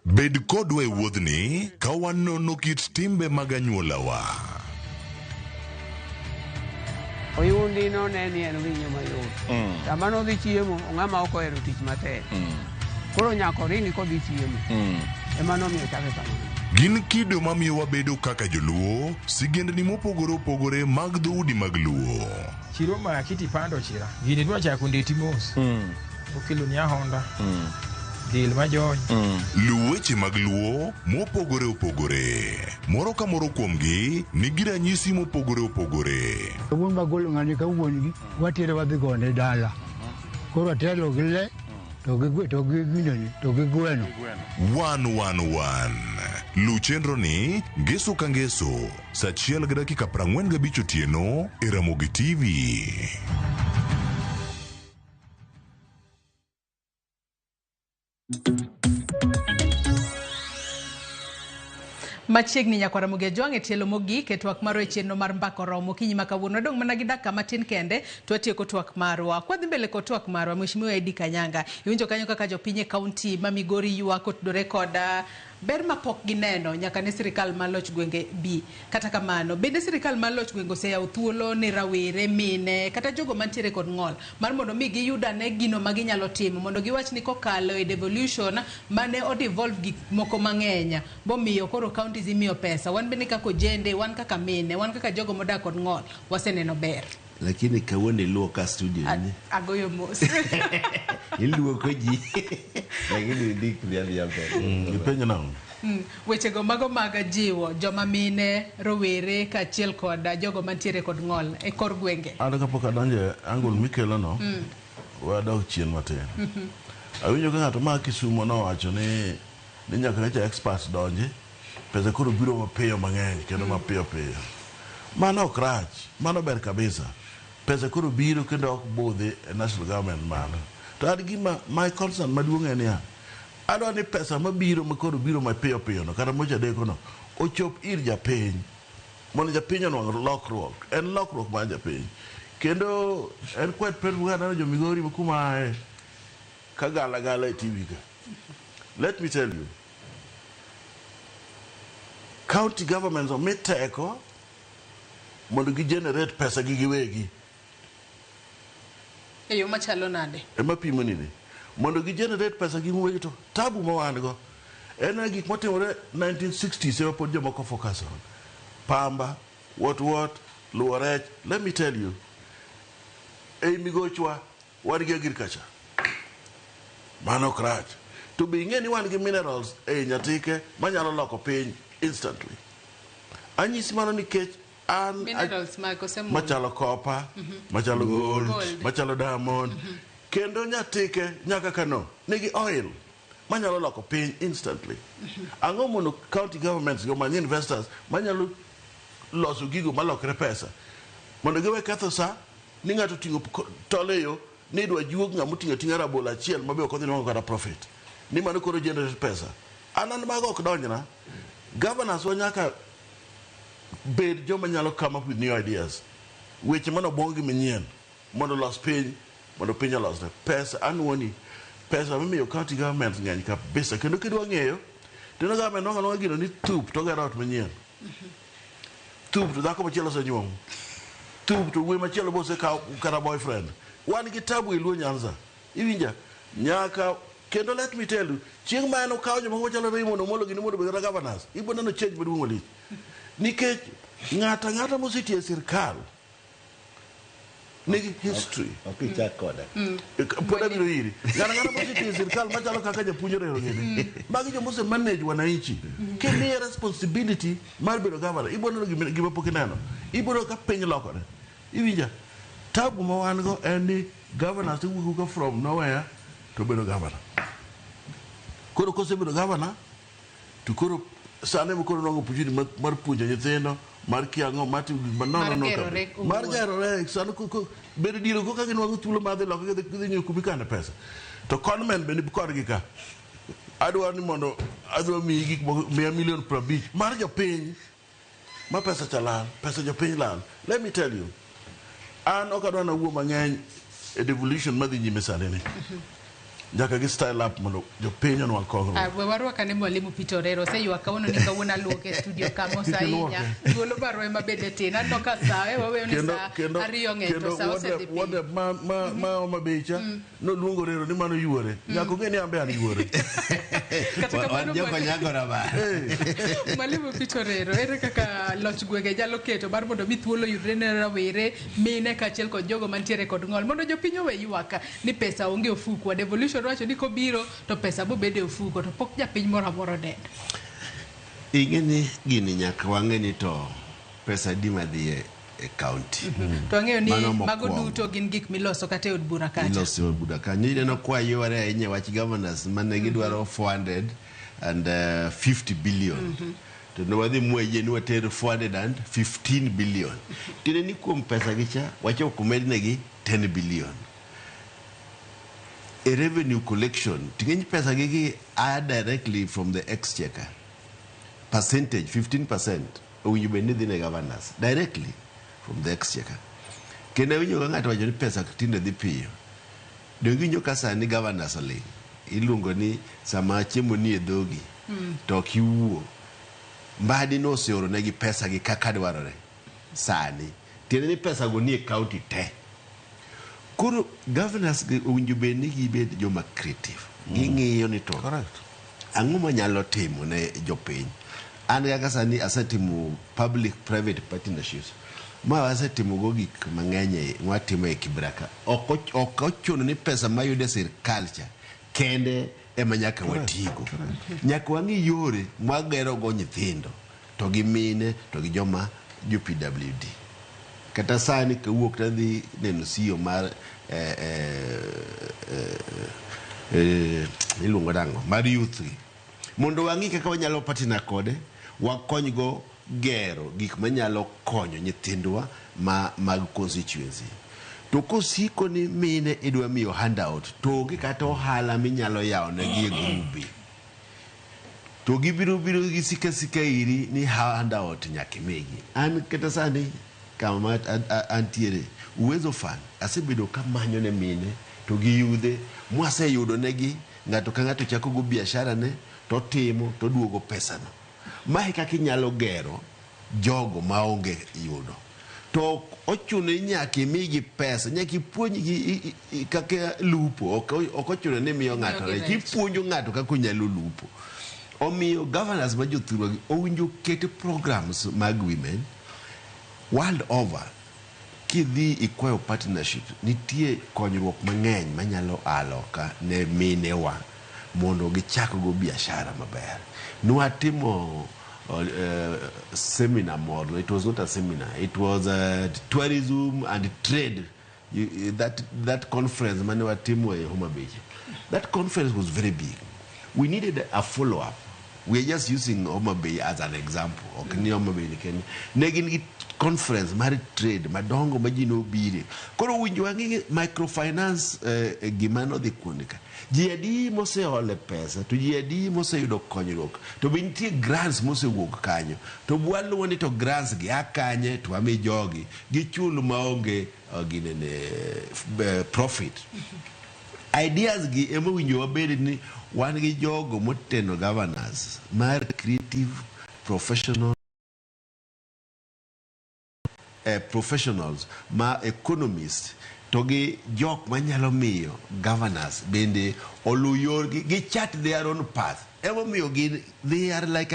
Bed kodwa e wuodhni ka wanono kit timbe mag anyuolawa. Oyundi none ni en winyo mayot. Sama nodhi chiemo, ong'ama ok ohero tich matek. Koro nyaka oringi kodhi chiemo. Ema nomiyo ochake kamano. Gin kido mamiyo wabedo kaka joluo, sigendni mopogore opogore mag dhoudi mag luo. Chiro maki tipando chira. Gini dwa chako ndeti mos. Okelo ni ahonda. Del majony. Luw weche mag luo mopogore opogore. Moro ka moro kuomgi nigi ranyisi mopogore opogore. Wuon magolo ng'ani ka wuon gi watere wadhi gone dala. Koro atelo gi le to gi to gi ginene to gi gweno. 111. Luw chenro ni ngeso ka ngeso saa 1:45 otieno e Ramogi TV. Machiegni nyakwar Ramogi Ajwang' e tielo mogik e twak marwa e chenro mar Mbaka Oromo okinyi ma kawuono. Wadong' mana gi dakika matin kende to watieko twak marwa. Kwadhi mbele kod twak marwa, Mheshimiwa Eddie Kanyanga, iwinjo kanyo kaka jopiny e kaunti ma Migori ywak otudore kod ber ma pok gineno nyaka ne sirikal mar loch gwenge bi. Kata kamano, bende sirikal mar loch gwenge oseyawo thuolo ne rawere, mine kata jogo mantiere kod ng'ol mar mondo mi giyud ane gino ma ginyalo timo mondo giwach ni kokalo e devolution mane o devolve gik moko mang'eny bomiyo koro counties imiyo pesa. Wan bende kaka ojende, wan kaka mine, wan kaka jogo modak kod ng'ol waseneno ber. Lakini kawuono iluoka studio ni. Agoyo mos. Iluoko ji. Lakini indikri adhiya mbele. Ipenjo nang'o? Wechego mago mag jiwo joma mine, rowere kaachiel kod jogo mantiere kod ng'ol e kor gwenge. An kapok adonjo e angle mikelo no, wadok chien matin. Awinjo ka ng'ato ma Kisumo nowacho ni nyaka nyocha experts donji, pesa koro biro mapiyo mang'eny kendo mapiyo piyo. Mano ok rach, mano ber kabisa. Pesa koro biro kendo ok budhi e national government malo. To an gima my concern maduong' en niya, adwa ni pesa mabiro ma koro biro mapiyo piyo no kata mocha deko no ochop ir japiny mondo japiny onwang' lokruok. En lokruok mar japiny. Kendo en quite painful ka aneno jo Migori ma kuma ae ka gala gala e TV ka. Let me tell you, county governments omi teko mondo gi generate pesa gi giwegi. E yo machalo nade? Ema pimo nini? Mondo gi generate pesa gi giwegi to tabu ma wan go en na gik motimore 1960s ema pod jomoko focus on. Pamba, what, luwo rech. Let me tell you, ei migochwa wan gi agriculture. Mano ok rach. To be ing'e ni wan gi minerals ei Nyatike manyalo loko piny instantly. Anyisi mano nikech an minerals mag osemul. Machalo copper, machalo gold, machalo diamond. Kendo Nyatike nyaka Kano nigi oil manyalo loko piny instantly. Ang'o mondo county governments go many investors manyalo loso gigo malokre pesa mondo giwe ketho sa ni ng'ato ting'o tol e yo ni idwa juog ng'ama oting'o ating'a rabolo achiel mabe ok odhi nwang'o kata profit ni mano koro generate pesa. An mago ok donjna. Governors wa nyaka bed joma nyalo come up with new ideas. Weche mano obong gi manyien mondo los piny, mondo piny olosre. Pesa anuoni pesa mimiyo county governments ng'eny kabisa kendo kidwa ng'eyo tino government nwang'o anwang'a gino ni thup to gero ot manyien. Thup to dhako machielo osenyuomo. Thup to wuoyi machielo be osekawo kata boyfriend. Wan gi tabu e Luo Nyanza. Iwinja? Nyaka kendo let me tell you, chieng' ma en okawo jomoko machalo Raymond Omolo gini mondo obed kata governors, ibiro neno change maduong' malich. Nikech ng'ato ang'ata mosetiyo e sirkal nigi history. Ok ichak koda. Pod abiro iri. Ng'ato ang'ata mosetiyo e sirkal machalo kaka japuonj Orero gini. Magi joma ose manage wananchi. Kimiye responsibility mar bedo governor, ibiro neno gima pok ineno. Ibiro neno ka piny lokore. Iwinja? Tabu ma wan go en ni governors iwuok ka from nowhere to bedo governor. Koro kosebedo governor to koro sani ema koro nwang'o opportunity mar puonjo nyithindo, Mar kiang'o mar timo gik manono Mar no gerore kabisa. Mar owuon. gerore sani bedo diere koka ginwang'o thuolo mar dhi loka gidhi ng'iyo kuma ikane pesa. To conmen be ni kodgi ka. Adwaro ni mondo adwa miyi gik moko miya milion 50 mar jopiny ma pesa cha lal, pesa jopiny lal. Let me tell you, an ok adwa nawuo mang'eny e devolution madhi nyime sani ni. Nyaka gi style up mondo jopiny onwang' konyruok. Ah, we warwak ane mwalimu Peter Orero oseywak kawuono ni kawuono aluoke e studio ka mos Kik ahinya iluoke. thuolo marwa ema bende tin aneno ka sa e waweyo ni Kendo sa kendo ariyo ng'eny to kendo sa osedhi piny wodep ma Homa Bay cha noluongo Orero ni mano yuore. Nyaka ong'e ni an be an yuore. Kata kamano, Wan jok onyagora ba. Mwalimu Peter Orero, ere kaka loch gwenge nyalo keto mar mondo mi thuolo oyudre ne rawere, mine kaachiel kod jogo mantiere kod ng'ol mondo jopiny owe ywak ni pesa onge e ofuko. Wa devolution wacho ni kobiro to pesa bobedo e ofuko to pok japiny moro amora oneno. Ing'e ni gini nyaka wang'e ni to pesa adi madhi e county. To ang'eyo ni Mano mago mokwongo. duto gin gik miloso kata e od bura kacha. Iloso e od bura kanyo. Ineno kwa yware ahinya e wach governors mane gidwaro 450 billion. To ne wadhi mwayie ni water 415 billion. Tiende ni kuom pesa gi cha, wachako mednegi 10 billion. E revenue collection, ting'eny pesa gi gi a directly from the exchequer. Percentage, 15% owinjo bed ni dhi ne governors directly from the exchequer. Kendo awinjo ka ng'ato wacho ni pesa tinde dhi piyo. Donge iwinjo ka sani governors oling'? Iluongo ni sama chiemo nie dhogi to ok iwuo. Mbadi noseoro negi pesa gi kaka dwarore sani. Tiende ni pesa go nie county te. Koro governors gi owinjo bed ni gibed joma creative. Ging'iyo ni to ang'o manyalo timo ne jopiny. An kaka sani asetimo public private partnerships ma wasetimo go gik mang'eny mwatimo e Kibra ka. Ok ochuno ni pesa mayudo e sirkal cha kende ema nyaka watigo. Nyaka wang'i yore mwagero go nyithindo to gi mine to gi joma jo PWD. Kata sani kawuok tadhi neno CEO mar iluongo nang'o mar youth gi mondo wang'i kaka wanyalo partner kode wakonygo gero gik manyalo konyo nyithindwa ma mag constituency. To kosiko ni mine idwa miyo handout to onge kata ohala minyalo yawo negi e grubi to gibiro biro gisika sika iri ni handout nyaka imigi. An kata sani kama antiere Uwezo Fund asebedo kamanyo ne mine to gi yudhe mwaseyudo negi ng'ato ka ng'ato chako go biashara ne to timo to duogo pesano. Mae kaka inyalo gero jogo maonge yudo. To ochuno ni nyaka imigi pesa, nyaka ipuonjgi kaka lupo. Ok ochuno ni imiyo ng'ato rech, ipuonjo ng'ato kaka onyalo lupo. Omiyo governors ma jothurwa gi owinjo ket programs mag women world over. Kidhi ikwayo partnership, nitie konyruok mang'eny manyalo a loka ne minewa mondo gichak go biashara maber. Nwatimo seminar moro, it was not a seminar, it was a tourism and trade. That conference mane watimo e Homa Bay. That conference was very big. We needed a follow-up. We are just using Homa Bay as an example. Ok ni Homa Bay ni kende. Ne gin gi conference mar trade madongo ma ji nobire. Koro winjo wang'i microfinance gima nodhi kuonde ka. Ji adi moseole pesa to ji adi moseyudo konyruok to be nitie grants mosewuok kanyo to waluwo ni to grants gi a kanye to wami jogi gichul maonge ginene profit. Ideas gi ema owinjo wabed ni wan gi jogo moteno governors mar creative professional professionals ma economists to gi jok manyalo miyo governors bende oluw yorgi gi chart their own path. Emomiyo gin they are like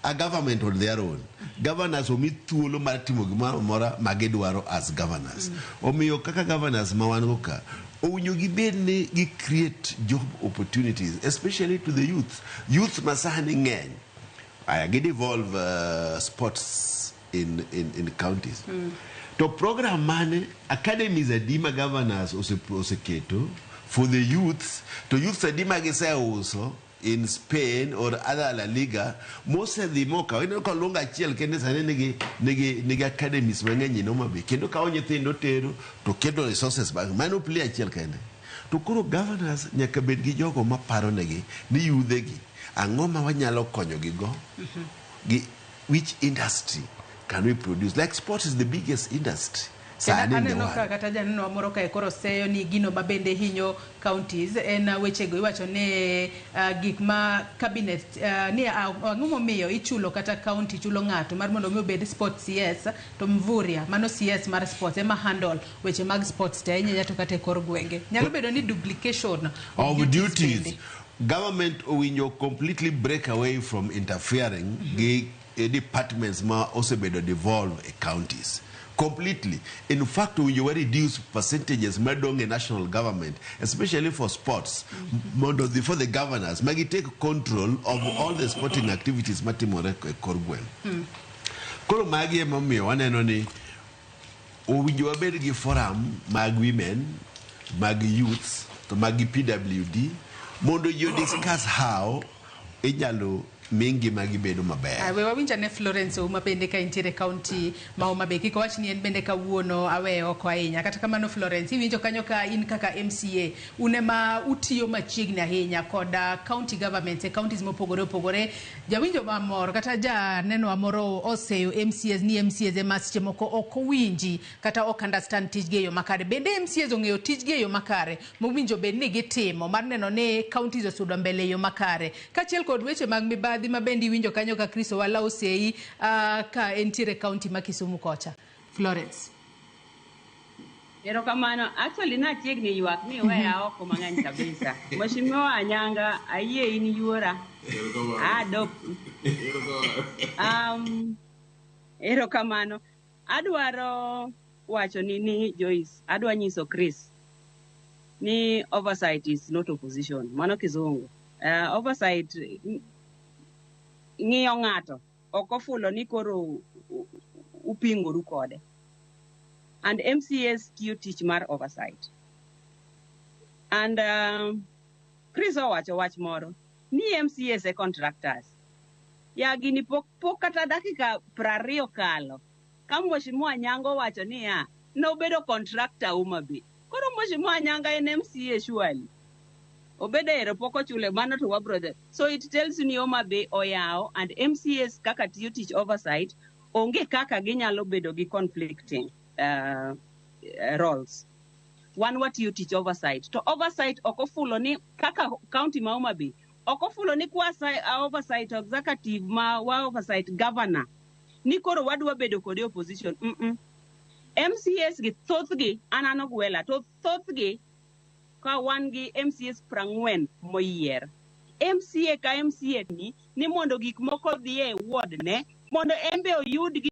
a government on their own. Governors omi thuolo mar timo gimoro amora ma gidwaro as governors. Omiyo kaka governors ma wan go ka owinjo gibed ni gi create job opportunities especially to the youth. Youth masani ng'eny. Aya gi devolve sports in counties. To program mane academies adi ma governors oseketo for the youths to youths adi ma giseuso in Spain or other La Liga mosedhi mokawo. Ineno ka Olunga achiel kende sani nigi academies mang'eny in Homa Bay kendo kawo nyithindo tero to keto resources bang' mano player achiel kende. To koro governors nyaka bed gi jogo maparo negi ni yudhegi ang'o ma wanyalo konyogi go gi which industry can we produce. Like sport is the biggest industry Kendo sani in the aneno ka world. kata janeno moro kae koro seyo ni gino ma bende hinyo counties en wechego iwacho ni gik ma cabinet ni ang'o momiyo ichulo kata county chulo ng'ato mar mondo mi obed sports CS to Mvurya mano CS mar sports ema handle weche mag sports te ahinya to kata e kor gwenge nyalo bedo ni duplication of duties bende. Government owinjo completely break away from interfering gi departments ma osebedo devolved e counties completely. In fact, owinjo wa reduce percentages madong e national government, especially for sports, mondo for the governors magi take control of all the sporting activities matimore e kor gweng'. Koro magi emomiyo waneno ni owinjo wabed gi forum mag women, mag youths, to mag PWD mondo ji discuss how inyalo mi ngimagi bedo maber. We wawinj ane Florence Ouma bende ka intiere county ma Homa Bay kik owach ni en bende kawuono aweye oko ahinya. Kata kamano Florence, iwinjo kanyo ka in kaka MCA un ema utiyo machiegni ahinya kod county governments e counties mopogore opogore. Jawinjo mamor kata janeno moro oseyo MCAs ni MCAs ema seche moko ok owinji kata ok understand tijgi e yo makare. Bende MCAs ong'eyo tijgi e yo makare mowinjo bed ni gitimo mar neno ni counties osudo mbele e yo makare. Kaachiel kod weche mag mibadhi ma bende iwinjo kanyo ka Chris Owala oseyi ka entiere county ma Kisumu kocha. Florence. Erokamano. Actually nachiegni ywak ni iweya oko mang'eny kabisa. Mheshimiwa Anyanga, ayie in yuora. Adopt. Erokamano. Adwaro wacho ni Joyce, adwa nyiso Chris ni oversight is not opposition. Mano kizungu. Oversight ng'iyo ng'ato ok ofulo ni koro upingoru kode. And MCAs tiyo tich mar oversight. And Chris owacho wach moro ni MCAs e contractors. Ya gini pok kata dakika 20 kalo ka Mheshimiwa Anyango wacho niya nobedo contractor Homa Bay. Koro Mheshimiwa Anyanga en MCA surely. Obedo ero pok ochule mano to wabro dhi. So it tells you ni Homa Bay oyawo and MCAs kaka tiyo tich oversight onge kaka ginyalo bedo gi conflicting roles. Wan watiyo tich oversight. To oversight ok ofulo ni kaka county ma Homa Bay ok ofulo ni kwa oversight executive ma wa oversight governor ni koro wadwa bedo kode opposition. MCAs gi thothgi an an ogwela to thothgi ka wan gi MCAs 40 moyier. MCA ka MCA ni mondo gik moko dhi e ward ne mondo en be oyud gi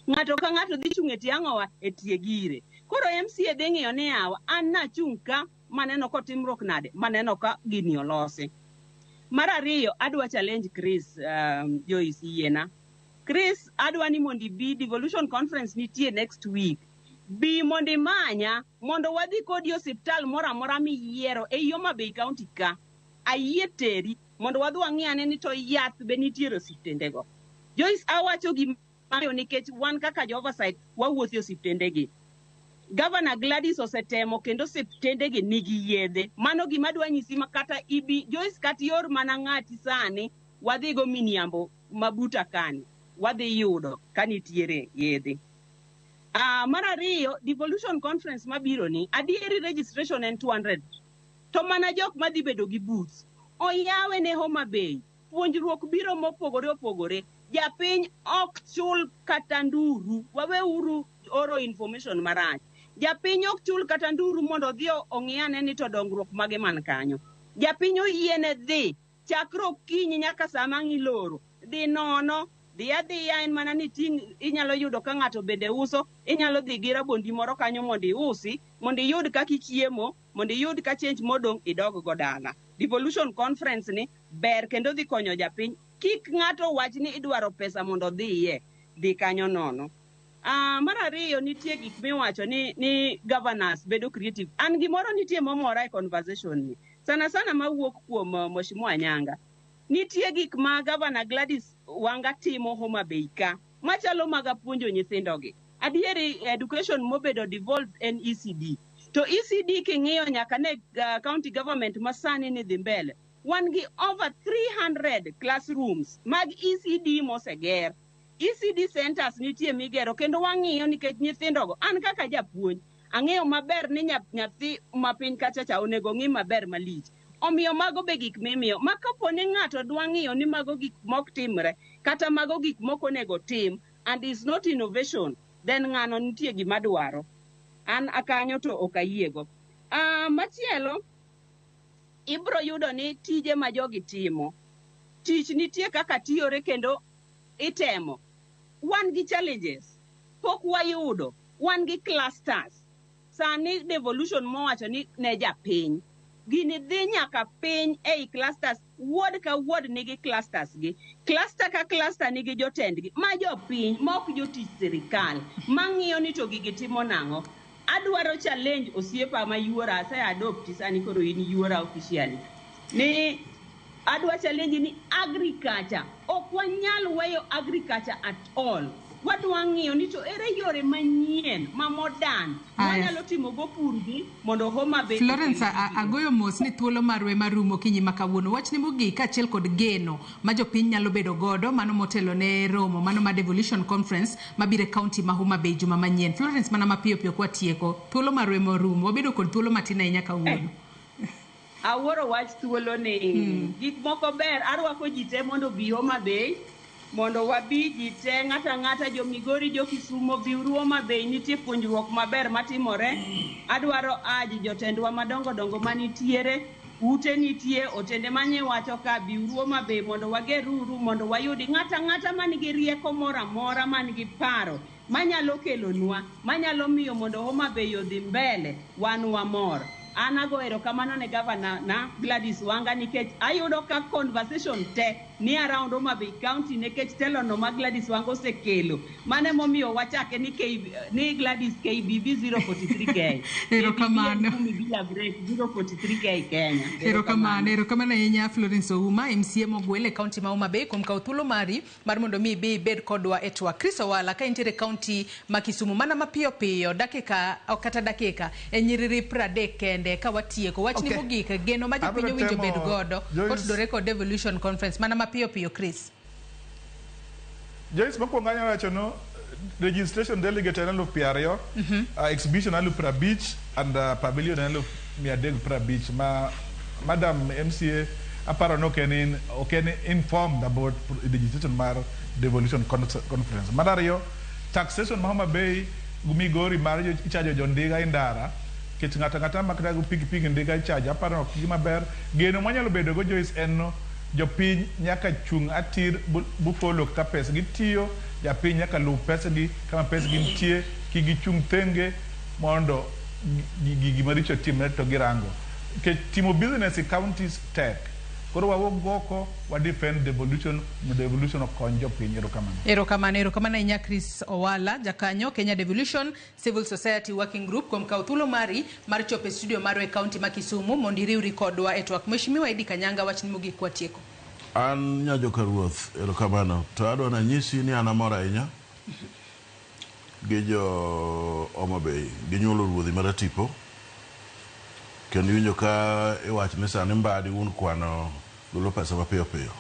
ng'ato ka ng'ato dhi chung' e tie ang'owa e tie gire. Koro MCA dhi ng'iyo ni yawa an nachung' ka maneno kotimruok nade maneno ka gini olosi. Mar ariyo adwa challenge Chris Joyce yiena. Chris adwa ni mondo ibi devolution conference nitie next week. Bi mondo imanya mondo wadhi kodi osiptal moro amora miyiero ei Homa Bay County ka. Ayie teri mondo wadhi wang'i ane ni to yath be nitiere osiptendego. Joyce awacho gima nikech wan kaka jo oversight wawuotho e osiptendegi. Governor Gladys osetemo kendo osiptendegi nigi yedhe. Mano gima adwa nyisi ma kata ibi Joyce kata ior mana ng'ati sani wadhigo Miniambo mabuta kani wadhi yudo ka nitiere yedhe. Mar ariyo devolution conference mabiro ni adieri registration en 200 to mana jok madhi bedo gi booths oyawe ne Homa Bay. Puonjruok biro mopogore opogore. Japiny ok chul kata nduru, waweuru oro information marach. Japiny ok chul kata nduru mondo odhi ong'i ane ni to dongruok mage man kanyo. Japiny oyiene dhi chakre okinyi nyaka sama ang' iloro. Dhi nono, dhi adhiya en mana ni ting' inyalo yudo ka ng'ato bende uso, inyalo dhi gi rabondi moro kanyo mondo iusi, mondo iyud kaka ichiemo, mondo iyud ka change modong' idog go dala. Devolution conference ni ber kendo dhi konyo japiny. Kik ng'ato wach ni idwaro pesa mondo odhiye, dhi kanyo nono. Mar ariyo, nitie gik miwacho ni governors bedo creative. An gimoro nitie momora e conversation ni. Sana sana mawuok kuom Mheshimiwa Anyanga. Nitie gik ma Governor Gladys Wanga timo Homa Bay ka, machalo maga puonjo nyithindogi. Adieri education mobedo devolved en ECD. To ECD king'iyo nyaka ne county government masani ni dhi mbele. Wan gi over 300 classrooms mag ECD moseger. ECD centers nitie migero kendo wang'iyo nikech nyithindogo an kaka japuonj ang'eyo maber ni nyathi ma piny kacha cha onego ng'i maber malich. Omiyo mago be gik mimiyo ma kapo ni ng'ato dwa ng'iyo ni mago gik mok timre kata mago gik mok onego tim and is not innovation, then ng'ano nitie gima dwaro. An akanyo to ok ayiego. Machielo ibro yudo ni tije ma jogi timo, tich nitie kaka tiyore kendo itemo. Wan gi challenges, pok wayudo, wan gi clusters. Sani devolution mowacho ni ne japiny, gini dhi nyaka piny ei clusters, ward ka ward nigi clusters gi. Cluster ka cluster nigi jotendgi, ma jopiny, ma ok jotich sirikal, mang'iyo ni to gigi timo nang'o. Adwaro challenge osiepa ma yuora, ase adopt sani koro in yuora officially. Ni adwa challenge ni agriculture, ok wanyal weyo agriculture at all. Wadwa ng'iyo ni to ere yore manyien ma modern wanyalo timo go purgi mondo Homa Bay Florence, agoyo mos ni thuolo marwe marumo kinyi ma kawuono. Wachni mogik kaachiel kod geno ma jopiny nyalo bedo godo mano motelo ne romo mano ma Devolution Conference mabiro e county ma Homa Bay juma manyien. Florence, mana mapiyo piyo kwatieko, thuolo marwe morumo, wabedo kod thuolo matin ahinya kawuono. Awuoro wach thuolo ni gik moko ber, arwako ji te mondo obi Homa Bay, mondo wabi ji te, ng'ato ang'ata, jo Migori, jo Kisumo, biuru Homa Bay, nitie puonjruok maber matimore. Adwaro aji jotendwa madongo dongo manitiere, ute nitie, otende manye wacho ka, biuru Homa Bay mondo wageruru, mondo wayudi ng'ato ang'ata man gi rieko moro amora, man gi paro manyalo kelonwa, manyalo miyo mondo Homa Bay odhi mbele, wan wamor. An ago erokamano ne gavana na Gladys Wanga nikech ayudo ka conversation te ni around Homa Bay County nikech telono ma Gladys Wanga osekelo. Mano emomiyo wachake ni ni Gladys KBB 043K. Erokamano. Kumi bila break 043K Kenya. Erokamano, erokamano ahinya Florence Ouma, MCA mogwel e county ma Homa Bay kuom kawo thuolo mari mar mondo mi ibi ibed kodwa e twak. Chris Owala, ka intiere e county ma Kisumu, mana mapiyo piyo, dakika ok kata dakika, e nyiriri 30 kende ka watieko. Wachni mogik, geno ma jopiny owinjo bed godo kotudore kod Devolution Conference, mana mapiyo piyo Chris. Joyce, mokwongo anyalo wacho no registration delegate en 20,000, exhibition 50,000 and pavilion en 350,000 ma Madam MCA aparo ni ok en informed about registration mar devolution conference. Mar ariyo, taxation ma Homa Bay Migori mar ichajo jo ndiga e ndara nikech ng'ato ang'ata makata go pikipiki ndiga ichajo, aparo ok gima ber. Geno mwanyalo bedo go Joyce en no jopiny nyaka chung' atir bu follow kaka pesa gi tiyo, japiny nyaka luw pesa gi kama pesa gi nitie, kik gichung' thenge mondo gima richo timre to girango. Nikech timo business e counties tek. Koro wawuog oko, wa defend devolution, mondo devolution okony jopiny. Erokamano. Erokamano, erokamano ahinya Chris Owala, jakanyo Kenya Devolution Civil Society Working Group kuom kawo thuolo mari mar chopo e studio marwa e county ma Kisumu mondo iriwri kodwa e twak. Mheshimiwa Eddie Kanyanga, wachni mogik watieko. An nyajoka ruoth, erokamano. To adwa nanyisi ni an amor ahinya gi jo Homa Bay. Ginyuolo ruodhi maratipo. Kendo iwinjo ka iwacho ni sani Mbadi un kwano golo pesa mapiyo piyo.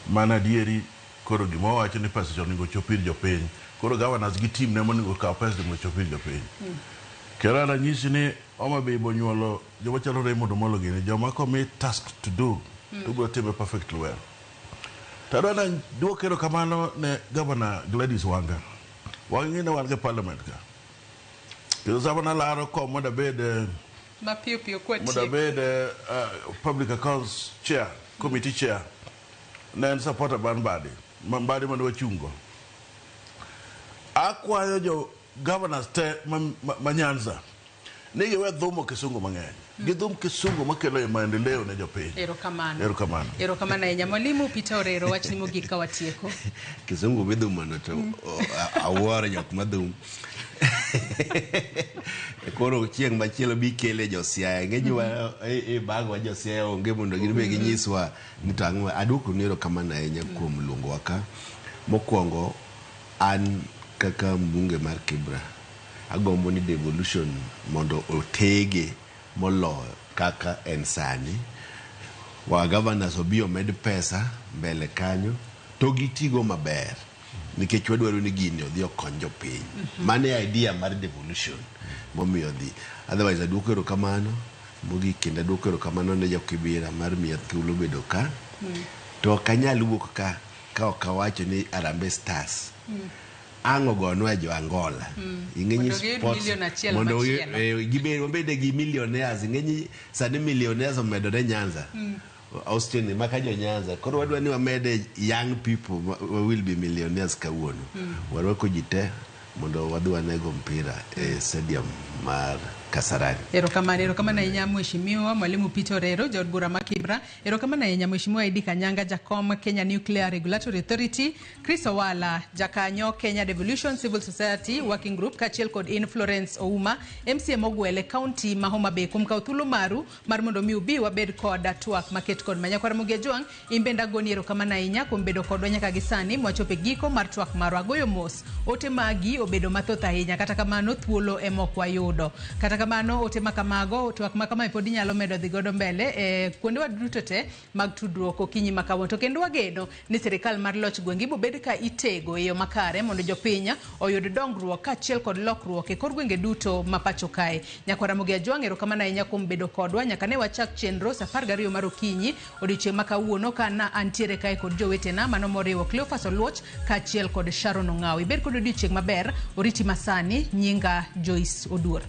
Mano adieri, koro gima wawacho ni pesa cha onego chop ir jopiny. Koro governors gi team ne monego okaw pesa mondo ochop ir jopiny. Kendo an anyisi ni Homa Bay bonyuolo joma chalo Raymond Omolo gini, joma komi task to do, to biro time perfectly well. To adwa ni aduok erokamano ne Governor Gladys Wanga. Wang'e ni wan gi parliament ka. Kendo sama nalaro kom mondo abed mapiyo piyo mondo abed public accounts chair, committee chair, ne en supporter mar Mbadi, Mbadi mane wachungo. Akwayo jo governors te ma Nyanza Ni giwe dhumo kisungu mang'eny. Gidhum kisungu makelo e maendeleo ne jopiny. Erokamano. Erokamano. Erokamano ahinya. Mwalimu Peter Orero, wachni mogik ka watieko. Kisungu midhumono to awuoro jok madhum. Koro chieng' machielo bi kele jo Siaya. Ng'eny wa e bagwa jo Siaya onge mondo gin be ginyiswa ni to ang'o. Aduoko ni erokamano ahinya kuom luongowa ka. Mokwongo an kaka mbunge mar Kibra agombo ni devolution mondo otege moloyo kaka en sani. Wa governors obi omed pesa mbele kanyo to gitigo maber nikech wadwaro ni gini odhi okony jopiny. Mano e idea mar devolution momiyo dhi. Otherwise aduoko erokamano mogik kendo aduoko erokamano ne jo Kibera mar miya thuolo bedo ka. To ok anyal wuok ka ka ok awacho ni Harambee Stars ang' ogonwa e jo Angola. Ing'e ni Mondo giyud sports- milion achiel mondo machielo. gibed wabede gi millionaires. Ing'e ni sani millionaires omedore Nyanza. Austin maka jo Nyanza. Koro wadwa ni wamede young people ma will be millionaires kawuono. Warwako ji te mondo wadhi wanego mpira e stadium mar Kasarani. Erokamano, erokamano ahinya Mheshimiwa Mwalimu Peter Orero, jaod bura ma Kibra. Erokamano ahinya Mheshimiwa Eddie Kanyanga, jakom Kenya Nuclear Regulatory Authority, Chris Owala, jakanyo Kenya Devolution Civil Society Working Group, kaachiel kod in Florence Ouma, MCA mogwele county ma Homa Bay kuom kawo thuolo maru mar mondo mi ubi wabed kod twak maket kod manyakwar Ramogi Ajwang'. In bende agoni erokamano ahinya kuom bedo kodwa nyaka gi sani mwachopo e giko mar twak marwa. Agoyo mos, ote magi obedo mathoth ahinya, kata kamano thuolo ema ok wayudo. Kata kamano ote ma kamago, twak ma kamae pod inyalo medo dhi godo mbele e kuondewa duto te mag tudruok okinyi ma kawuono. To kendo wageno ni sirikal mar loch gwenge ibiro bed ka itego e yo makare mondo jopiny oyud dongruok kaachiel kod lokruok e kor gwenge duto ma pacho kae. Nyakwar Ramogi Ajwang', erokamano ahinya kuom bedo kodwa nyaka ne wachak chenro sa 12 mar okinyi odiochieng' ma kawuono ka na antiere kae kod jowetena mano moriwo Cleophas Oluoch kaachiel kod Sharon Ong'awo. Ibed kod odiochieng' maber, oriti masani, nyinga Joyce Oduor.